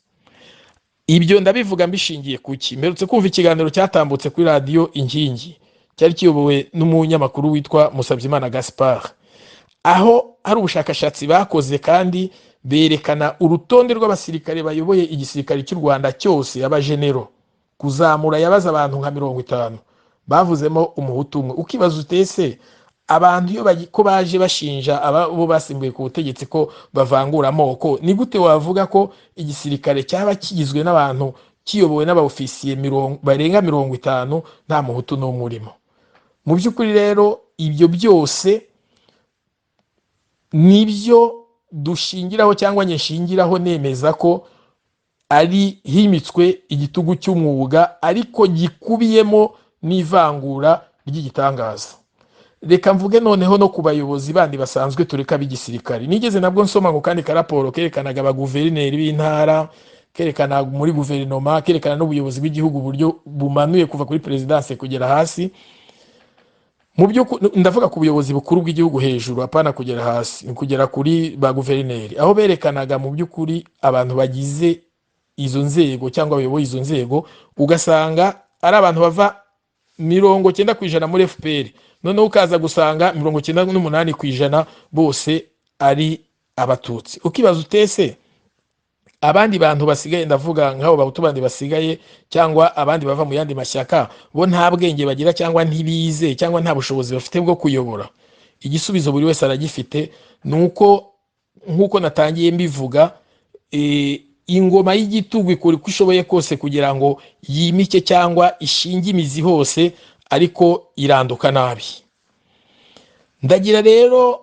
Ibyo ndabivuga mbishingiye ku ki? Mperutse kumva ikiganiro cyatambutse kuri Radiyo Inkingi, cyari kiyobowe n'umunyamakuru witwa Musabyimana Gaspard, aho hari ubushakashatsi bakoze kandi berekana urutonde rw'abasirikare bayoboye igisirikare cy'u Rwanda cyose, abajenero kuzamura, yabaza abantu nka 50, bavuzemo Umuhutu umwe. Ukibaza utese abantu iyo ko baje bashinja abo basimbuye ku butegetsi ko bavangura amoko, ni gute wavuga ko igisirikare cyaba kigizwe n'abantu, kiyobowe n'abaofisiye barenga 50, nta Muhutu n'umwe urimo? Mu by'ukuri rero ibyo byose nibyo dushingiraho, cyangwa njye nshingiraho nemeza ko ari himitswe igitugu cy'umwuga, ariko gikubiyemo n'ivangura ry'igitangaza. Reka mvuge noneho no ku bayobozi bandi basanzwe, tureka b'igisirikare. Nigeze nabwo nsoma ngo kandi karaporo kerekanaga abaguverineri b'intara, kerekana muri guverinoma, kerekana n'ubuyobozi bw'igihugu uburyo bumanuye kuva kuri perezidanse kugera hasi. Mu by'ukuri ndavuga ku buyobozi bukuru bw'igihugu hejuru, apana kugera hasi, ni kugera kuri ba guverineri, aho berekanaga mu by'ukuri abantu bagize izo nzego cyangwa bayoboye izo nzego, ugasanga ari abantu bava 90% muri FPR, noneho ukaza gusanga 98% bose ari Abatutsi. Ukibaza utese abandi bantu basigaye, ndavuga nk'abo Bahutu bandi basigaye cyangwa abandi bava mu yandi mashyaka, bo nta bwenge bagira cyangwa ntibize cyangwa nta bushobozi bafite bwo kuyobora? Igisubizo buri wese aragifite. Ni uko nk'uko natangiye mbivuga, ingoma y'igitugu ikora uko ishoboye kose kugira ngo yimike cyangwa ishinge imizi hose, ariko iranduka nabi. Ndagira rero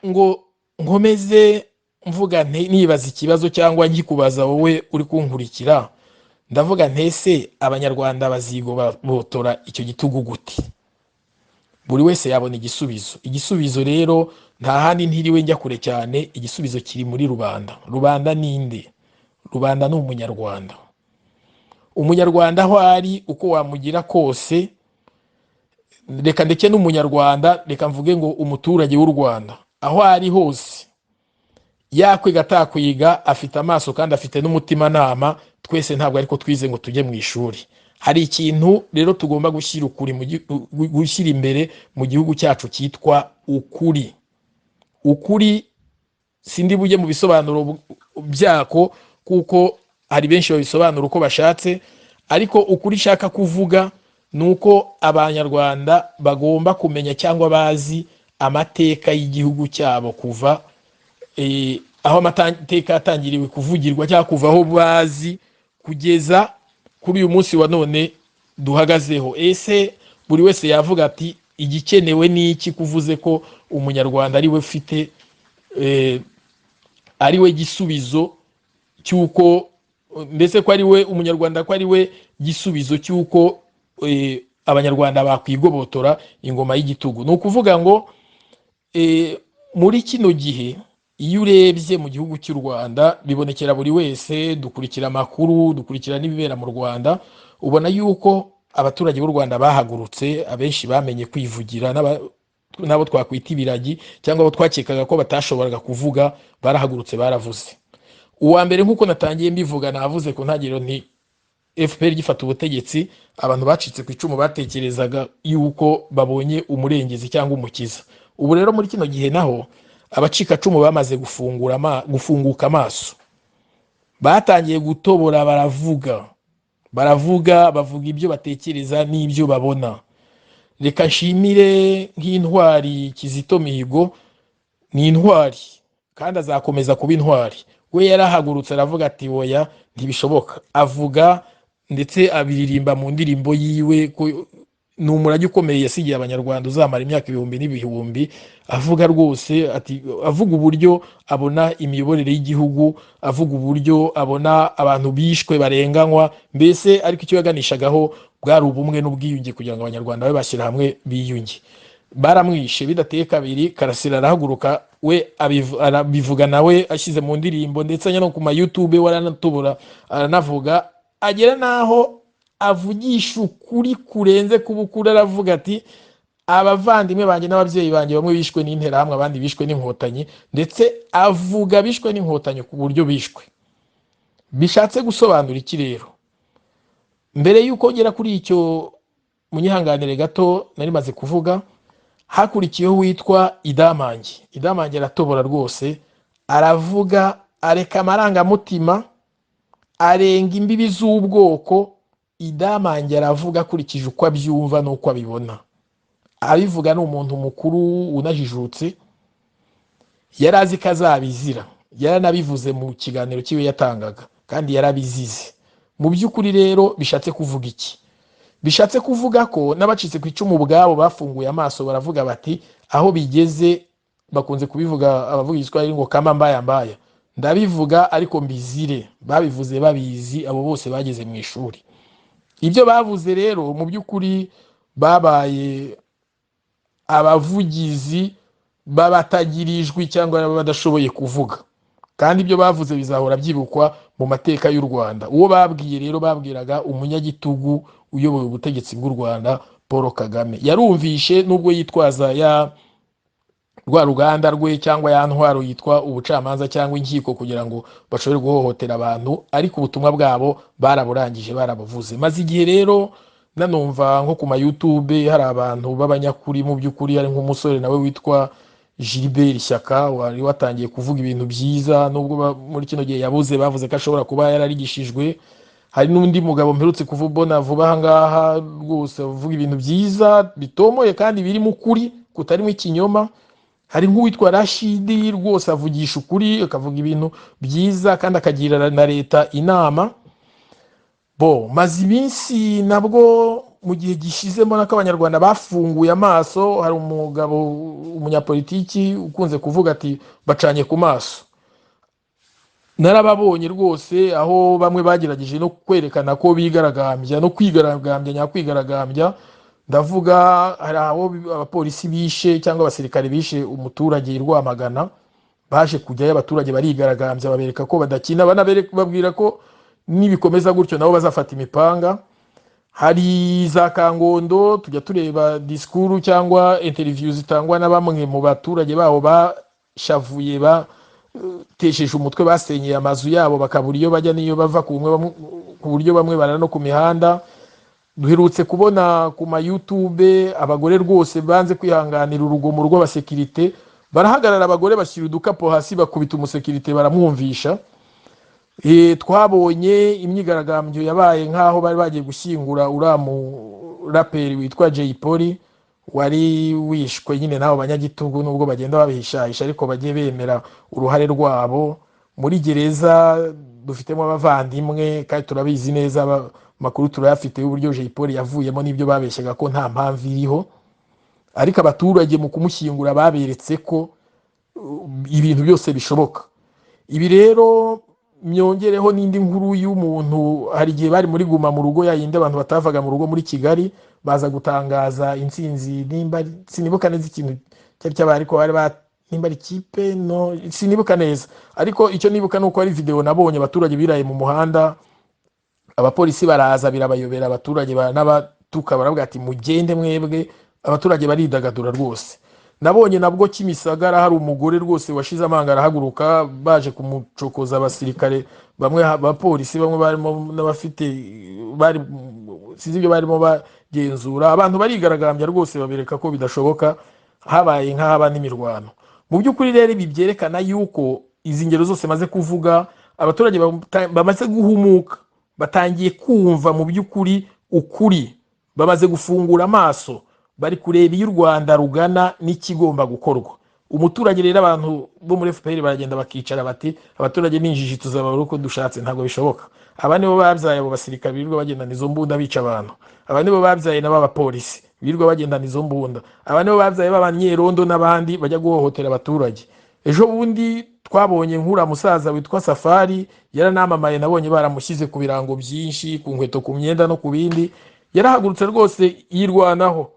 ngo nkomeze mvuga nti, nibaza ikibazo cyangwa nkikubaza wowe uri kunkurikira, ndavuga ntese Abanyarwanda bazigobotora icyo gitugu gute? Buri wese yabona igisubizo. Igisubizo rero nta handi, ntiriwe njya kure cyane, igisubizo kiri muri rubanda. Rubanda ninde? Rubanda ni Umunyarwanda. Umunyarwanda aho ari, uko wamugira kose, reka ndeke n'Umunyarwanda, reka mvuge ngo umuturage w'u Rwanda aho ari hose, yakwiga atakwiga, afite amaso kandi afite n'umutimanama. Twese ntabwo ariko twize ngo tujye mu ishuri. Hari ikintu rero tugomba gushyira ukuri gushyira imbere mu gihugu cyacu cyitwa ukuri. Ukuri sindi bujye mu bisobanuro byako, kuko hari benshi babisobanura uko bashatse, ariko ukuri nshaka kuvuga ni uko Abanyarwanda bagomba kumenya cyangwa bazi amateka y'igihugu cyabo kuva aho amateka yatangiriwe kuvugirwa, cyangwa kuva aho bazi kugeza kuri uyu munsi wa none duhagazeho. Ese buri wese yavuga ati igikenewe ni iki? Kuvuze ko Umunyarwanda ari we ufite ari we gisubizo cy'uko, mbese ko ari we Umunyarwanda, ko ari we gisubizo cy'uko Abanyarwanda bakwigobotora ingoma y'igitugu. Ni ukuvuga ngo muri kino gihe, iyo urebye mu gihugu cy'u Rwanda, bibonekera buri wese, dukurikira amakuru, dukurikira n'ibibera mu Rwanda, ubona yuko abaturage b'u Rwanda bahagurutse. Abenshi bamenye kwivugira, n'abo twakwita ibiragi cyangwa abo twakekaga ko batashoboraga kuvuga barahagurutse, baravuze. Uwa mbere, nk'uko natangiye mbivuga, navuze ku ntangiriro nti FPR gifata ubutegetsi, abantu bacitse ku icumu batekerezaga yuko babonye umurengezi cyangwa umukiza. Ubu rero muri kino gihe naho abacikacumu bamaze gufunguka amaso, batangiye gutobora, baravuga, baravuga, bavuga ibyo batekereza n'ibyo babona. Reka nshimire nk'intwari Kizito Mihigo. Ni intwari kandi azakomeza kuba intwari. We yarahagurutse aravuga ati oya, ntibishoboka. Avuga ndetse abiririmba mu ndirimbo yiwe ko ni umurage ukomeye yasigiye Abanyarwanda uzamara imyaka ibihumbi n'ibihumbi. Avuga rwose ati, avuga uburyo abona imiyoborere y'igihugu, avuga uburyo abona abantu bishwe barenganywa mbese, ariko icyo yaganishagaho bwari ubumwe n'ubwiyunge, kugira ngo Abanyarwanda babe bashyira hamwe biyunge. Baramwishe bidateye kabiri. Karasira arahaguruka, we arabivuga nawe ashyize mu ndirimbo, ndetse ajya no ku ma YouTube, we aranatubura, aranavuga, agera n'aho avugisha ukuri kurenze kuba ukuri. Aravuga ati abavandimwe banjye n'ababyeyi banjye bamwe bishwe n'Interahamwe, abandi bishwe n'Inkotanyi, ndetse avuga bishwe n'Inkotanyi ku buryo bishwe. Bishatse gusobanura iki rero? Mbere y'uko ngera kuri icyo, munyihanganire gato, nari maze kuvuga hakurikiyeho uwitwa Idamange. Idamange aratobora rwose, aravuga, areka amarangamutima, arenga imbibi z'ubwoko. Idamange aravuga akurikije uko abyumva n'uko abibona. Abivuga ni umuntu mukuru unajijutse, yari azi ko azabizira, yaranabivuze mu kiganiro cyiwe yatangaga, kandi yarabizize mu by'ukuri. Rero bishatse kuvuga iki? Bishatse kuvuga ko n'abacitse ku icumu ubwabo bafunguye amaso, baravuga bati aho bigeze. Bakunze kubivuga abavuga Igiswahili ngo kama mbaya mbaya, ndabivuga ariko mbizire. Babivuze babizi, abo bose bageze mu ishuri. Ibyo bavuze rero mu by'ukuri babaye abavugizi b'abatagira ijwi cyangwa badashoboye kuvuga, kandi ibyo bavuze bizahora byibukwa mu mateka y'u Rwanda. Uwo babwiye rero, babwiraga umunyagitugu uyoboye ubutegetsi bw'u Rwanda, Paul Kagame. Yarumvishe, nubwo yitwaza ya rwa ruganda rwe cyangwa ya ntwaro yitwa ubucamanza cyangwa inkiko kugira ngo bashobore guhohotera abantu, ariko ubutumwa bwabo baraburangije, barabuvuze. Maze igihe rero nanumva nko ku ma YouTube hari abantu b'abanyakuri mu by'ukuri, hari nk'umusore nawe witwa Gilbert Shyaka wari watangiye kuvuga ibintu byiza, nubwo muri kino gihe yabuze, bavuze ko ashobora kuba yararigishijwe. Hari n'undi mugabo mperutse kuvubona vuba aha ngaha rwose uvuga ibintu byiza bitomoye kandi birimo ukuri kutarimo ikinyoma. Hari nk'uwitwa Rashidi, rwose avugisha ukuri, akavuga ibintu byiza kandi akagira na leta inama. Bo maze iminsi nabwo mu gihe gishize mbona ko Abanyarwanda bafunguye amaso. Hari umugabo, umunyapolitiki ukunze kuvuga ati "Bacanye ku maso". Narababonye rwose, aho bamwe bagerageje no kwerekana ko bigaragambya, no kwigaragambya nyakwigaragambya. Ndavuga hari aho abapolisi bishe cyangwa abasirikare bishe umuturage i Rwamagana, baje kujyayo abaturage barigaragambya, babereka ko badakina, babwira ko nibikomeza gutyo nabo bazafata imipanga. Hari za Kangondo, tujya tureba disikuru cyangwa interview zitangwa na bamwe mu baturage babo bashavuye, batesheje umutwe, basenyeye amazu yabo, bakabura iyo bajya n'iyo bava, ku buryo bamwe barara no ku mihanda. Duherutse kubona ku ma YouTube abagore rwose banze kwihanganira urugomo rw'abasekirite, barahagarara, abagore bashyira udukapu hasi, bakubita umusekirite, baramwumvisha. Twabonye imyigaragambyo yabaye nk'aho bari bagiye gushyingura uriya muraperi witwa Jay Polly wari wishwe nyine n'abo banyagitugu, nubwo bagenda babihishahisha, ariko bagiye bemera uruhare rwabo. Muri gereza dufitemo abavandimwe kandi turabizi neza, amakuru turayafite y'uburyo Jay Polly yavuyemo n'ibyo babeshyaga ko nta mpamvu iriho, ariko abaturage mu kumushyingura baberetse ko ibintu byose bishoboka. Ibi rero myongereho n'indi nkuru y'umuntu. Hari igihe bari muri guma mu rugo, yayindi abantu batavaga mu rugo muri Kigali, baza gutangaza intsinzi, nimba sinibuka neza ikintu cyari cyabaye, ariko bari ba nimba ari ikipe, no sinibuka neza, ariko icyo nibuka ni uko ari video nabonye, abaturage biraye mu muhanda, abapolisi baraza birabayobera, abaturage baranabatuka, baravuga ati "Mugende mwebwe". Abaturage baridagadura rwose. Nabonye nabwo Kimisagara hari umugore rwose washize amanga, arahaguruka, baje kumucokoza abasirikare bamwe, abapolisi bamwe barimo n'abafite bari, sinzi ibyo barimo bagenzura. Abantu barigaragambya rwose, babereka ko bidashoboka, habaye nk'ahaba n'imirwano. Mu by'ukuri rero ibi byerekana yuko izi ngero zose maze kuvuga, abaturage bamaze guhumuka, batangiye kumva mu by'ukuri ukuri, bamaze gufungura amaso, bari kureba iyo u Rwanda rugana n'ikigomba gukorwa. Umuturage rero, abantu bo muri FPR baragenda bakicara bati "Abaturage ni injiji, tuzababura uko dushatse". Ntabwo bishoboka. Aba nibo babyaye abo basirikare birirwa bagendana izo mbunda bica abantu, aba nibo babyaye nabo abapolisi birirwa bagendana izo mbunda, aba nibo babyaye b'abanyerondo n'abandi bajya guhohotera abaturage. Ejo bundi twabonye nk'uriya musaza witwa Safari, yaranamamaye, nabonye baramushyize ku birango byinshi, ku nkweto, ku myenda no ku bindi. Yarahagurutse rwose yirwanaho,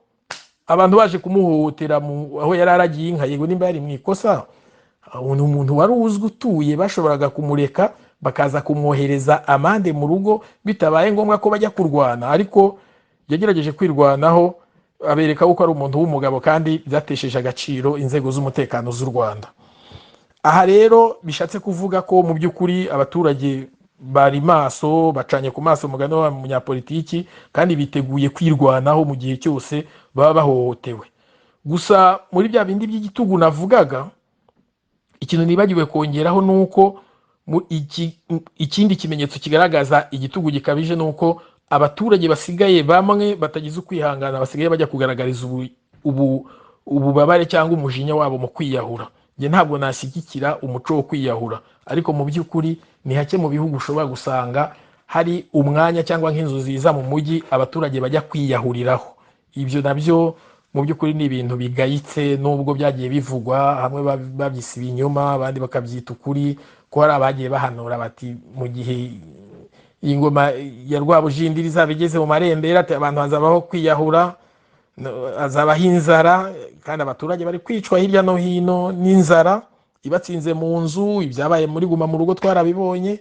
abantu baje kumuhohotera aho yari aragiye inka. Yego, nimba yari mu ikosa, ni umuntu wari uzwi utuye, bashoboraga kumureka bakaza kumwohereza amande mu rugo bitabaye ngombwa ko bajya kurwana, ariko yagerageje kwirwanaho, abereka ko ari umuntu w'umugabo, kandi byatesheje agaciro inzego z'umutekano z'u Rwanda. Aha rero bishatse kuvuga ko mu by'ukuri abaturage bari maso, bacanye ku maso, umugani w'abanyapolitiki, kandi biteguye kwirwanaho mu gihe cyose baba bahohotewe. Gusa muri bya bindi by'igitugu navugaga, ikintu nibagiwe kongeraho ni uko ikindi kimenyetso kigaragaza igitugu gikabije ni uko abaturage basigaye, bamwe batagize ukwihangana, basigaye bajya kugaragariza ububabare cyangwa umujinya wabo mu kwiyahura. Njye ntabwo nashyigikira umuco wo kwiyahura, ariko mu by'ukuri ni hake mu bihugu ushobora gusanga hari umwanya cyangwa nk'inzu ziza mu mujyi abaturage bajya kwiyahuriraho. Ibyo nabyo mu by'ukuri ni ibintu bigayitse, nubwo byagiye bivugwa, hamwe babyise ibinyoma, abandi bakabyita ukuri, ko hari abagiye bahanura bati mu gihe iyi ngoma ya Rwabujindiri izaba igeze mu marembera, ati abantu hazabaho kwiyahura, hazabaho inzara. Kandi abaturage bari kwicwa hirya no hino n'inzara ibatsinze mu nzu. Ibyabaye muri guma mu rugo twarabibonye.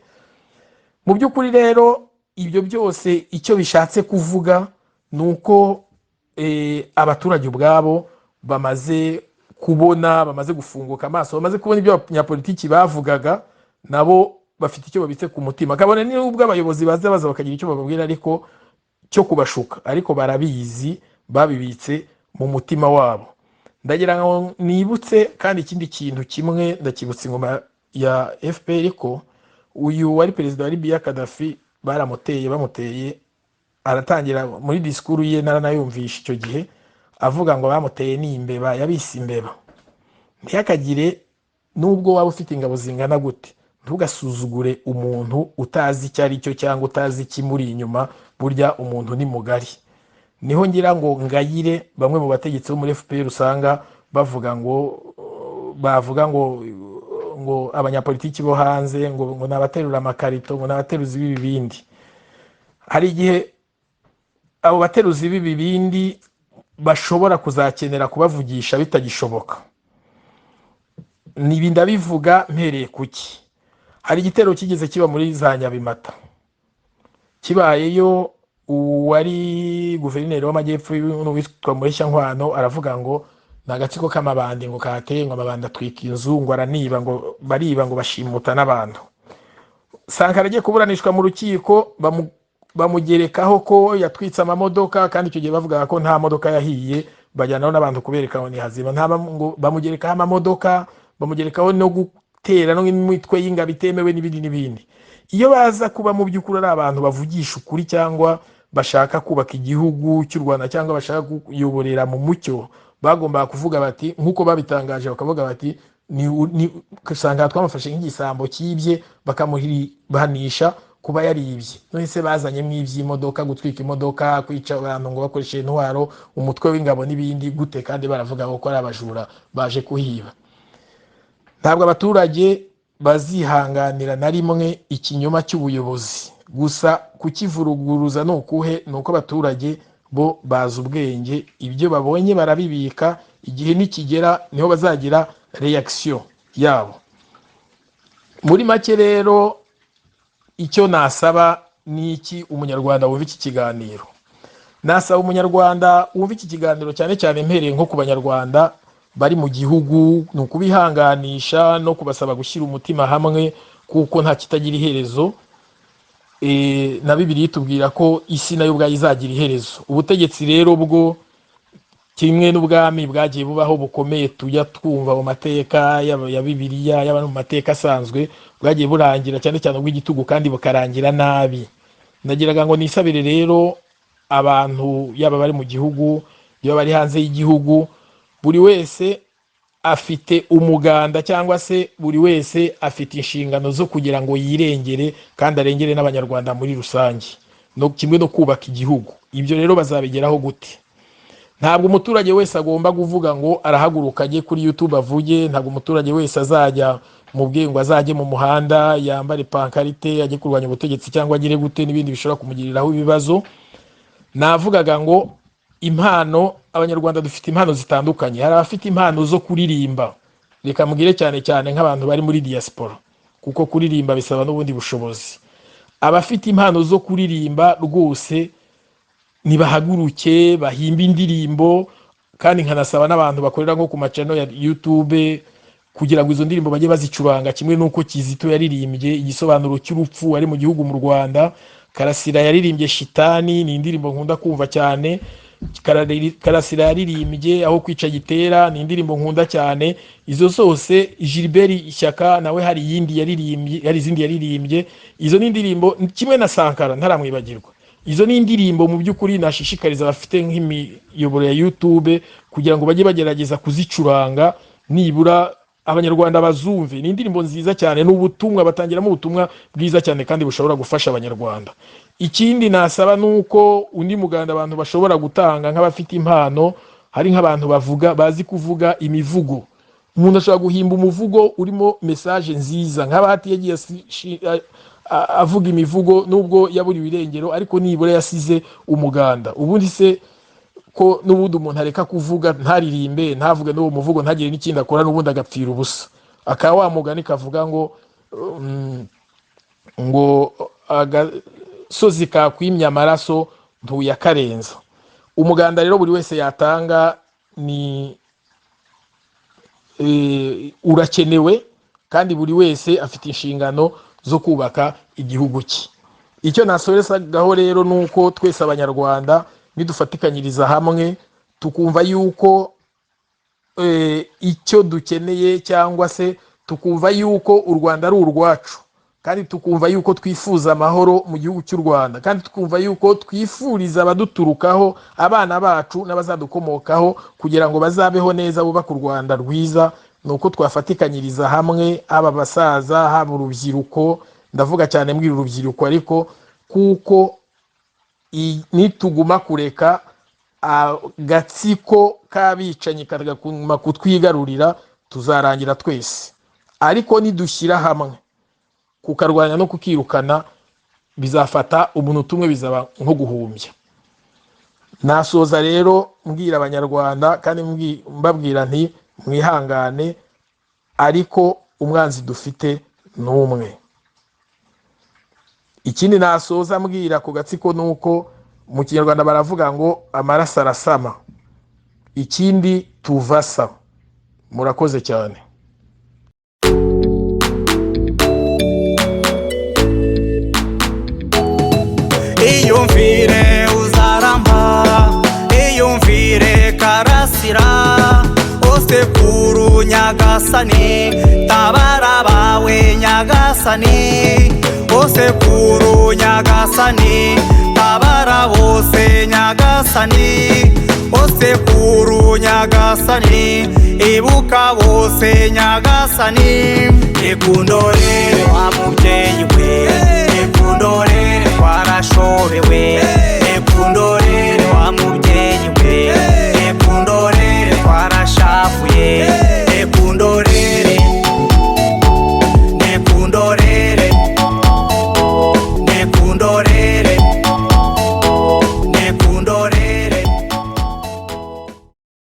Mu by'ukuri rero ibyo byose icyo bishatse kuvuga ni uko abaturage ubwabo bamaze kubona, bamaze gufunguka amaso, bamaze kubona ibyo abanyapolitiki bavugaga, nabo bafite icyo babitse ku mutima, kabone n'ubwo abayobozi baza baza bakagira icyo bababwira ariko cyo kubashuka, ariko barabizi, babibitse mu mutima wabo. Ndagira ngo nibutse kandi ikindi kintu kimwe, ndakibutsa ingoma ya FPR ko uyu wari perezida wa Libya Gaddafi baramuteye, bamuteye aratangira muri disikuru ye, naranayumvisha icyo gihe, avuga ngo bamuteye ni imbeba, yabise imbeba. Ntihakagire, nubwo waba ufite ingabo zingana gute, ntugasuzugure umuntu utazi icyo ari cyo cyangwa utazi ikimuri inyuma. Burya umuntu ni mugari. Niho ngira ngo ngayire bamwe mu bategetsi bo muri FPR, usanga bavuga ngo, bavuga ngo abanyapolitiki bo hanze ngo ni abaterura amakarito, ngo ni abateruzi b'ibibindi. Hari igihe abo bateruzi b'ibibindi bashobora kuzakenera kubavugisha bitagishoboka. Nibi ndabivuga mpereye kuki? Hari igitero kigeze kiba muri za Nyabimata. Kibayeyo, uwari guverineri w'amajyepfo witwa Mureshyankwano aravuga ngo ni agatsiko k'amabandi ngo kateye, ngo amabandi atwika inzu, ngo araniba, ngo bariba, ngo bashimuta n'abantu. Sankara agiye kuburanishwa mu rukiko, bamugerekaho ko yatwitse amamodoka, kandi icyo gihe bavugaga ko nta modoka yahiye. Bajyanaho n'abantu kubereka ngo ni hazima. Nta ngo bamugerekaho amamodoka, bamugerekaho no gutera no imitwe y'ingabo itemewe n'ibindi n'ibindi. Iyo baza kuba mu by'ukuri ari abantu bavugisha ukuri, cyangwa bashaka kubaka igihugu cy'u Rwanda, cyangwa bashaka kuyoborera mu mucyo, bagombaga kuvuga bati, nk'uko babitangaje, bakavuga bati ni usanga twamufashe nk'igisambo cyibye, bakamuhanisha kuba yaribye. None se bazanyemo iby'imodoka, gutwika imodoka, kwica abantu ngo bakoresheje intwaro, umutwe w'ingabo n'ibindi gute, kandi baravuga ko ari abajura baje kuhiba? Ntabwo abaturage bazihanganira na rimwe ikinyoma cy'ubuyobozi. Gusa kukivuruguruza ni ukuhe? Ni uko abaturage bo bazi ubwenge, ibyo babonye barabibika, igihe nikigera niho bazagira réaction yabo. Muri make rero, icyo nasaba ni iki umunyarwanda wumva iki kiganiro? Nasaba umunyarwanda wumva iki kiganiro, cyane cyane mpereye nko ku banyarwanda bari mu gihugu, ni ukubihanganisha no kubasaba gushyira umutima hamwe, kuko nta kitagira iherezo. Na Bibiliya itubwira ko isi nayo ubwayo izagira iherezo. Ubutegetsi rero bwo kimwe n'ubwami bwagiye bubaho bukomeye tujya twumva mu mateka ya Bibiliya, yaba no mu mateka asanzwe, bwagiye burangira, cyane cyane ubw'igitugu, kandi bukarangira nabi. Nagiraga ngo nisabire rero abantu, yaba bari mu gihugu, yaba bari hanze y'igihugu, buri wese afite umuganda, cyangwa se buri wese afite inshingano zo kugira ngo yirengere kandi arengere n'abanyarwanda muri rusange, no kimwe no kubaka igihugu. Ibyo rero bazabigeraho gute? Ntabwo umuturage wese agomba kuvuga ngo arahaguruka ajye kuri YouTube avuge. Ntabwo umuturage wese azajya mu bwe ngo azajye mu muhanda yambare pankarite ajye kurwanya ubutegetsi, cyangwa agire gute n'ibindi bishobora kumugiriraho ibibazo. Navugaga ngo impano, abanyarwanda dufite impano zitandukanye. Hari abafite impano zo kuririmba, reka mubwire cyane cyane nk'abantu bari muri diaspora, kuko kuririmba bisaba n'ubundi bushobozi. Abafite impano zo kuririmba rwose nibahaguruke bahimbe indirimbo, kandi nkanasaba n'abantu bakorera nko ku ma channel ya YouTube kugira ngo izo ndirimbo bajye bazicuranga, kimwe n'uko Kizito yaririmbye Igisobanuro cy'Urupfu ari mu gihugu mu Rwanda. Karasira yaririmbye Shitani, ni indirimbo nkunda kumva cyane. Karasira yaririmbye Aho Kwica Gitera, ni indirimbo nkunda cyane. Izo zose, Gilbert Ishyaka nawe hari iyindi yaririmbye, hari izindi yaririmbye. Izo ni indirimbo, kimwe na Sankara ntaramwibagirwa. Izo ni indirimbo mu by'ukuri nashishikariza abafite nk'imiyoboro ya YouTube kugira ngo bajye bagerageza kuzicuranga, nibura abanyarwanda bazumve. Ni indirimbo nziza cyane, ni ubutumwa batangiramo, ubutumwa bwiza cyane kandi bushobora gufasha abanyarwanda. Ikindi nasaba ni uko undi muganda abantu bashobora gutanga, nk'abafite impano, hari nk'abantu bavuga, bazi kuvuga imivugo. Umuntu ashobora guhimba umuvugo urimo message nziza, nk'abahati yagiye avuga imivugo, nubwo yaburiwe irengero, ariko nibura yasize umuganda. Ubundi se ko n'ubundi umuntu areka kuvuga, ntaririmbe, ntavuge n'uwo muvugo, ntagire n'ikindi akora, n'ubundi agapfira ubusa, akaba wa mugani kavuga ngo agasozi kakwimye amaraso ntuyakarenza. Umuganda rero buri wese yatanga ni urakenewe, kandi buri wese afite inshingano zo kubaka igihugu cye. Icyo nasoresagaho rero ni uko twese abanyarwanda nidufatikanyiriza hamwe, tukumva yuko icyo dukeneye, cyangwa se tukumva yuko u Rwanda ari urwacu, kandi tukumva yuko twifuza amahoro mu gihugu cy'u Rwanda, kandi tukumva yuko twifuriza abaduturukaho, abana bacu n'abazadukomokaho, kugira ngo bazabeho neza, bubake u Rwanda rwiza. Ni uko twafatikanyiriza hamwe, haba abasaza, haba urubyiruko. Ndavuga cyane mbwira urubyiruko, ariko kuko nituguma kureka agatsiko k'abicanyi kaguma kutwigarurira, tuzarangira twese. Ariko nidushyira hamwe kukarwanya no kukirukana, bizafata umuntu umwe, bizaba nko guhumbya. Nasoza rero mbwira Abanyarwanda kandi mbabwira nti: "Mwihangane, ariko umwanzi dufite ni umwe." Ikindi nasoza mbwira ku gatsiko ni uko mu Kinyarwanda baravuga ngo amaraso arasama. Ikindi, tuvasa. Murakoze cyane. Iyumvire uzaramba, iyumvire Karasira. Osekuru Nyagasani, tabara bawe Nyagasani. Osekuru Nyagasani, tabara bose Nyagasani. Osekuru Nyagasani, ibuka bose Nyagasani. Ikundorere wa mubyeyi we, ikundorere, twarashobewe.